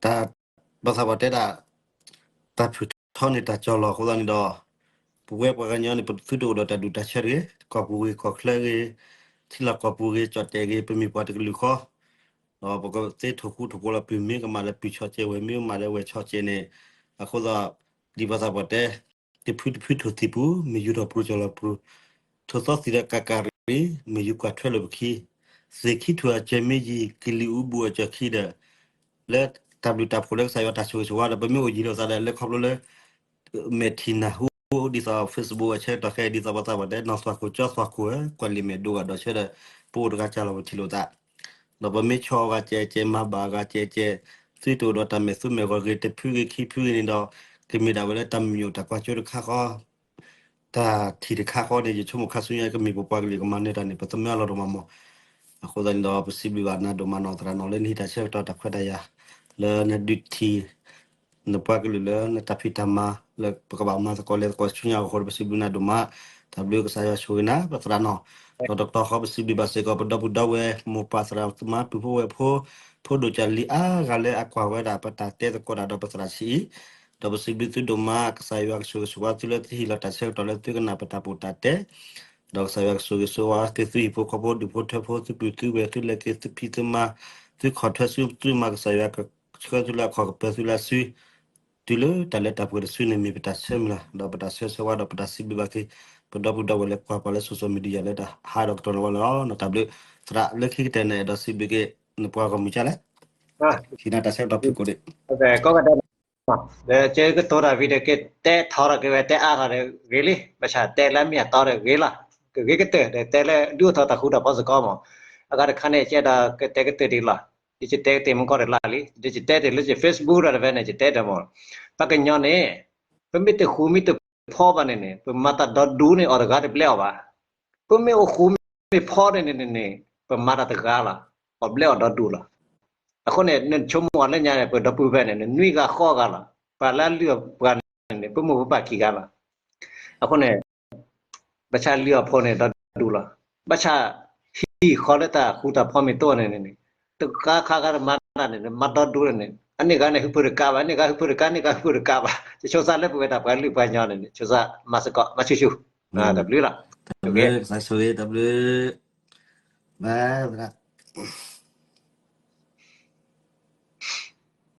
တၢ် ဘၣ်သးပှၢ်တဲဒၣ် တၢ်ဖုၣ်ထီန့ၢ်တၢ်ကၠီလီၤအဃိသတးန့ၣ်ဒီး ပဝဲပှၤကညီန့ၣ် ပသုတအိၣ်ဒီးတၢ်ဒူၣ်တၢ်ဆၢတဂ့ၤ, ကီၢ်ပူၤဂ့ၤကီၢ်ချၢဂ့ၤ, ထံလီၢ်ကီၢ်ပူၤဂ့ၤ ကၠီၣ်တဲာ်ဂ့ၤ ပမ့ၢ်ပှၤတကလုာ်ဃီ, ဒီးပကသ့ထိၣ်ဃူထိၣ်ဖိးလီၤ ပုၢ်မ့ၢ်ကမၣ်လၢပုၢ်ဆီကဲး ဝဲၢ်မ့ၢ်ကမၣ်လၢဝဲၢ်ဆီကဲးန့ၣ်, အဃိသတး ဒ်ဘၣ်သးပှၢ်တဲ တဖုတဖုထိၣ်သံၣ်ပူၤ မ့ၢ်ယူၤထီၣ်ပူၤကၠီၣ်လီၤပူၤ, ထိၣ်သီသံၣ်ဒီးကးကးရံၣ် မ့ၢ်ယူၤကွၢ်ထွဲလိာ်ပခံ, သ့ၣ်ခံထူၣ်အစၢၤမ့ၢ်ယံၤ ကလံၤအူဘူးအစၢၤခံဒီး လၢ တၢ်ဘျုးတၢ်ဖှိၣ်လၢကစၢ်ယွၤတၢ်ဆိၣ်ဂ့ၤဆိၣ်ဝါဒီး ပမ့ၢ်အိၣ်ယံၤလိာ်သးဒီး လၢခီဖျိလၢ မဲာ်ထံၣ်နၢ်ဟူ ဒ်သိး Facebook အဆၢကတီၢ်ခဲအံၤ ဒ်သိးပှၤသးပှၢ်တဲ နီၢ်သွၣ်ခိၣ်ကၠီသွၣ်ခိၣ်ဧၢ ကွၢ်လံာ်မဲာ်ဒိဂၤဒီးဆၢဒီး ပအိၣ်တဂၤကၢ်လီၤပထံၣ်လိာ်သး ဒီးပမ့ၢ်ဆီၣ်အဂၤကဲကဲ မၤဘၣ်အဂၤကဲကဲ သုတအိၣ်ဒီးတၢ်မဲာ်သူမဲာ်ဂီၤဂ့ၤတဖုဂ့ၤခံဖုဂ့ၤန့ၣ်ဒီး ကမ့ၢ်ဒၣ်ဝဲလၢတၢ်မုာ်ညိၣ်တၢ်ကွၢ်စိတခါဃီ တၢ်ထံၣ်တခါဃီန့ၣ် ယဆိကမိၣ်ခါဆူညါကမ့ၢ်ပပှၤကလုာ်ကမၤနၢၤတၢ်န့ၣ် ပသမၢအလီၢ်ဒိၣ်မးမး. အဃိသတးန့ၣ်ဒီး ပစံးဘျုးဘၣ်နၤဒိၣ်မးနီၢ်သရၣ်နီၢ် လၢနဟ့ၣ်တၢ်ဆၢကတီၢ်တၢ်ခွဲးတၢ်ယာ် လၢနဒုးထံၣ် နပှၤကလုာ်လၢနတၢ်ဖံးတၢ်မၤ လၢပကဘၣ်မၤသကိးလဲၤသကိးဆူညါအဃိဒီး ပစံးဘျုးနၤဒိၣ်မး. တၢ်ဘျုးကစၢ်ယွၤဆိၣ်ဂ့ၤနၤ ပသရၣ်နီၢ် ဒီးတကတီၢ်ဃီ ပစံးဘျုးဘၣ်စ့ၢ်ကီး ပဒီပုၢ်ဒီဝဲၢ် မိၢ်ပၢ်သရၣ်သမါ ပုၢ်ဖိဝဲၢ်ဖိ ဖိဒိၣ်ကၢ်လံၤအါဂၤလၢအကွၢ်ဝဲဒၣ်ပတၢ်တဲသကိးတၢ်ဒီးပသရၣ်ဆံးအံၤ ဒီးပစံးဘျုးသုဒိၣ်မး ကစၢ်ယွၤကဆိၣ်ဂ့ၤဆိၣ်ဝါသုလၢသုဟ့ၣ်လီၤတၢ်ဆၢကတီၢ်လၢသုကနၣ်ပတၢ်ပူတၢ်တဲ ဒီးကစၢ်ယွၤကဆိၣ်ဂ့ၤဆိၣ်ဝါက့ၤသုဟံၣ်ဖိဃီဖိဒူၣ်ဖိထၢဖိ သုပုၢ်သုဝဲၢ် သုလဲၤက့ၤသုဖံးသုမၤ သုခီၣ်ထွဲဆူသုမၤ ကစၢ်ယွၤကဆှၢသုလၢအခီၣ်ကပၢၤသုလၢအစု တုၤလၢတၢ်လၢတၢ်ပှဲၤတစုန့ၣ်မ့ၢ်ပတၢ်ဆၢမုၢ်လၢ် ဒီးပတၢ်ဆၢဆၢဝါဒီးပတၢ်စံးဘျုးဘၣ်က့ၤ ပဒီပုၢ်ဒီဝဲၢ်လၢကွၢ်ပှၤလၢ social media လၢတၢ်ဟးဒီးကတီၢ်န့ၣ်ဝဲလီၤ. တၢ်ဘျုးသရၣ်လၢခံကတၢၢ်န့ၣ် အဲၣ်ဒိးစံးဘျုးက့ၤ နပှၤဂီၢ်မုၢ်ကၢ်လဲၣ် ဟံးနၤတၢ်ဆၢကတီၢ်ဖုၣ်ကိာ်ဒံး ကီကတၢၢ် ဒီးကဲကတိၤတၢ်ဝံၤဒီး ကတဲထီထီၣ်က့ၤဝဲ တဲအါထီၣ်ဒီးဂ့ၤလံ ဘၣ်ဆၣ်တဲလၢအမ့ၢ်အတီဒီးဂ့ၤလီၤ. ကဂ့ၤကတၢၢ်ဒီးတဲလၢဒုးအိၣ်ထီၣ်တၢ်ဃူတၢ်ဖိးစ့ၢ်ကီးမး. အဂၤတခါန့ၣ် ကဲဒီးကတဲကတၢၢ်ဒံးလီၤ. ယကတဲကတၢၢ်မုၢ်ကီၢ်တလါလံ ဒီးယတဲတ့ၢ်လၢယ Facebook ဒီးတဖဲန့ၣ် ယတဲတ့ၢ်မး. ပှၤကညီန့ၣ် ပမ့ၢ်တဃူမ့ၢ်တဖိးဘၣ်န့ၣ်န့ၣ် ပမၤတၢ်ဒီဒူန့ၣ် အီၤတဂၤတဘျဲအီၤဘၣ်. ပမ့ၢ်အိၣ်ဃူမ့ၢ်ဖိးန့ၣ်န့ၣ်န့ၣ် ပမၤတၢ်တဂၤလီၤ. အီၤဘျဲအီၤဒီဒူလီၤ. အဃိန့ၣ် နဆိကမိၣ်အီၤလၢညါန့ၣ် ပဒီပုၢ်ဝဲၢ်န့ၣ် နနွံဂၤဃိးဂၤလီၤ. ပှၤလၢအလုၢ်အပှၤန့ၣ် ပမိၢ်ပပၢ်ခံဂၤလီၤ. အဃိန့ၣ် ဘၣ်ဆၣ်လုၢ်အီၤဖိးန့ၣ် ဒီဒူလီၤ. ဘၣ်ဆၣ် ဟံၣ်ဃီလၢတၢ်ဃူတၢ်ဖိးမ့ၢ်တအိၣ်န့ၣ်န့ၣ် တဂၤခါဂၤတမၤတၢ်န့ၣ် မၤဒီဒူန့ၣ်န့ၣ် အန့ၢ်ဂၤန့ၣ် ဟုဖုတကးဘၣ် န့ၢ်ဂၤဟုဖုတကး န့ၢ်ဂၤဟုဖုတကးဘၣ်. ယဆိသးလၢပဝဲဒၣ်ပှၤလုၢ်ပှၤကညီန့ၣ်န့ၣ် ဆိသးမၤစ့ၢ်ကီး မၤဆူၣ်ဆူၣ်. တၢ်ဘျုးလီၤ. တၢ်ဘျုး ကစၢ်ဆိၣ်ဂ့ၤ တၢ်ဘျုး ဘၣ်သရၣ်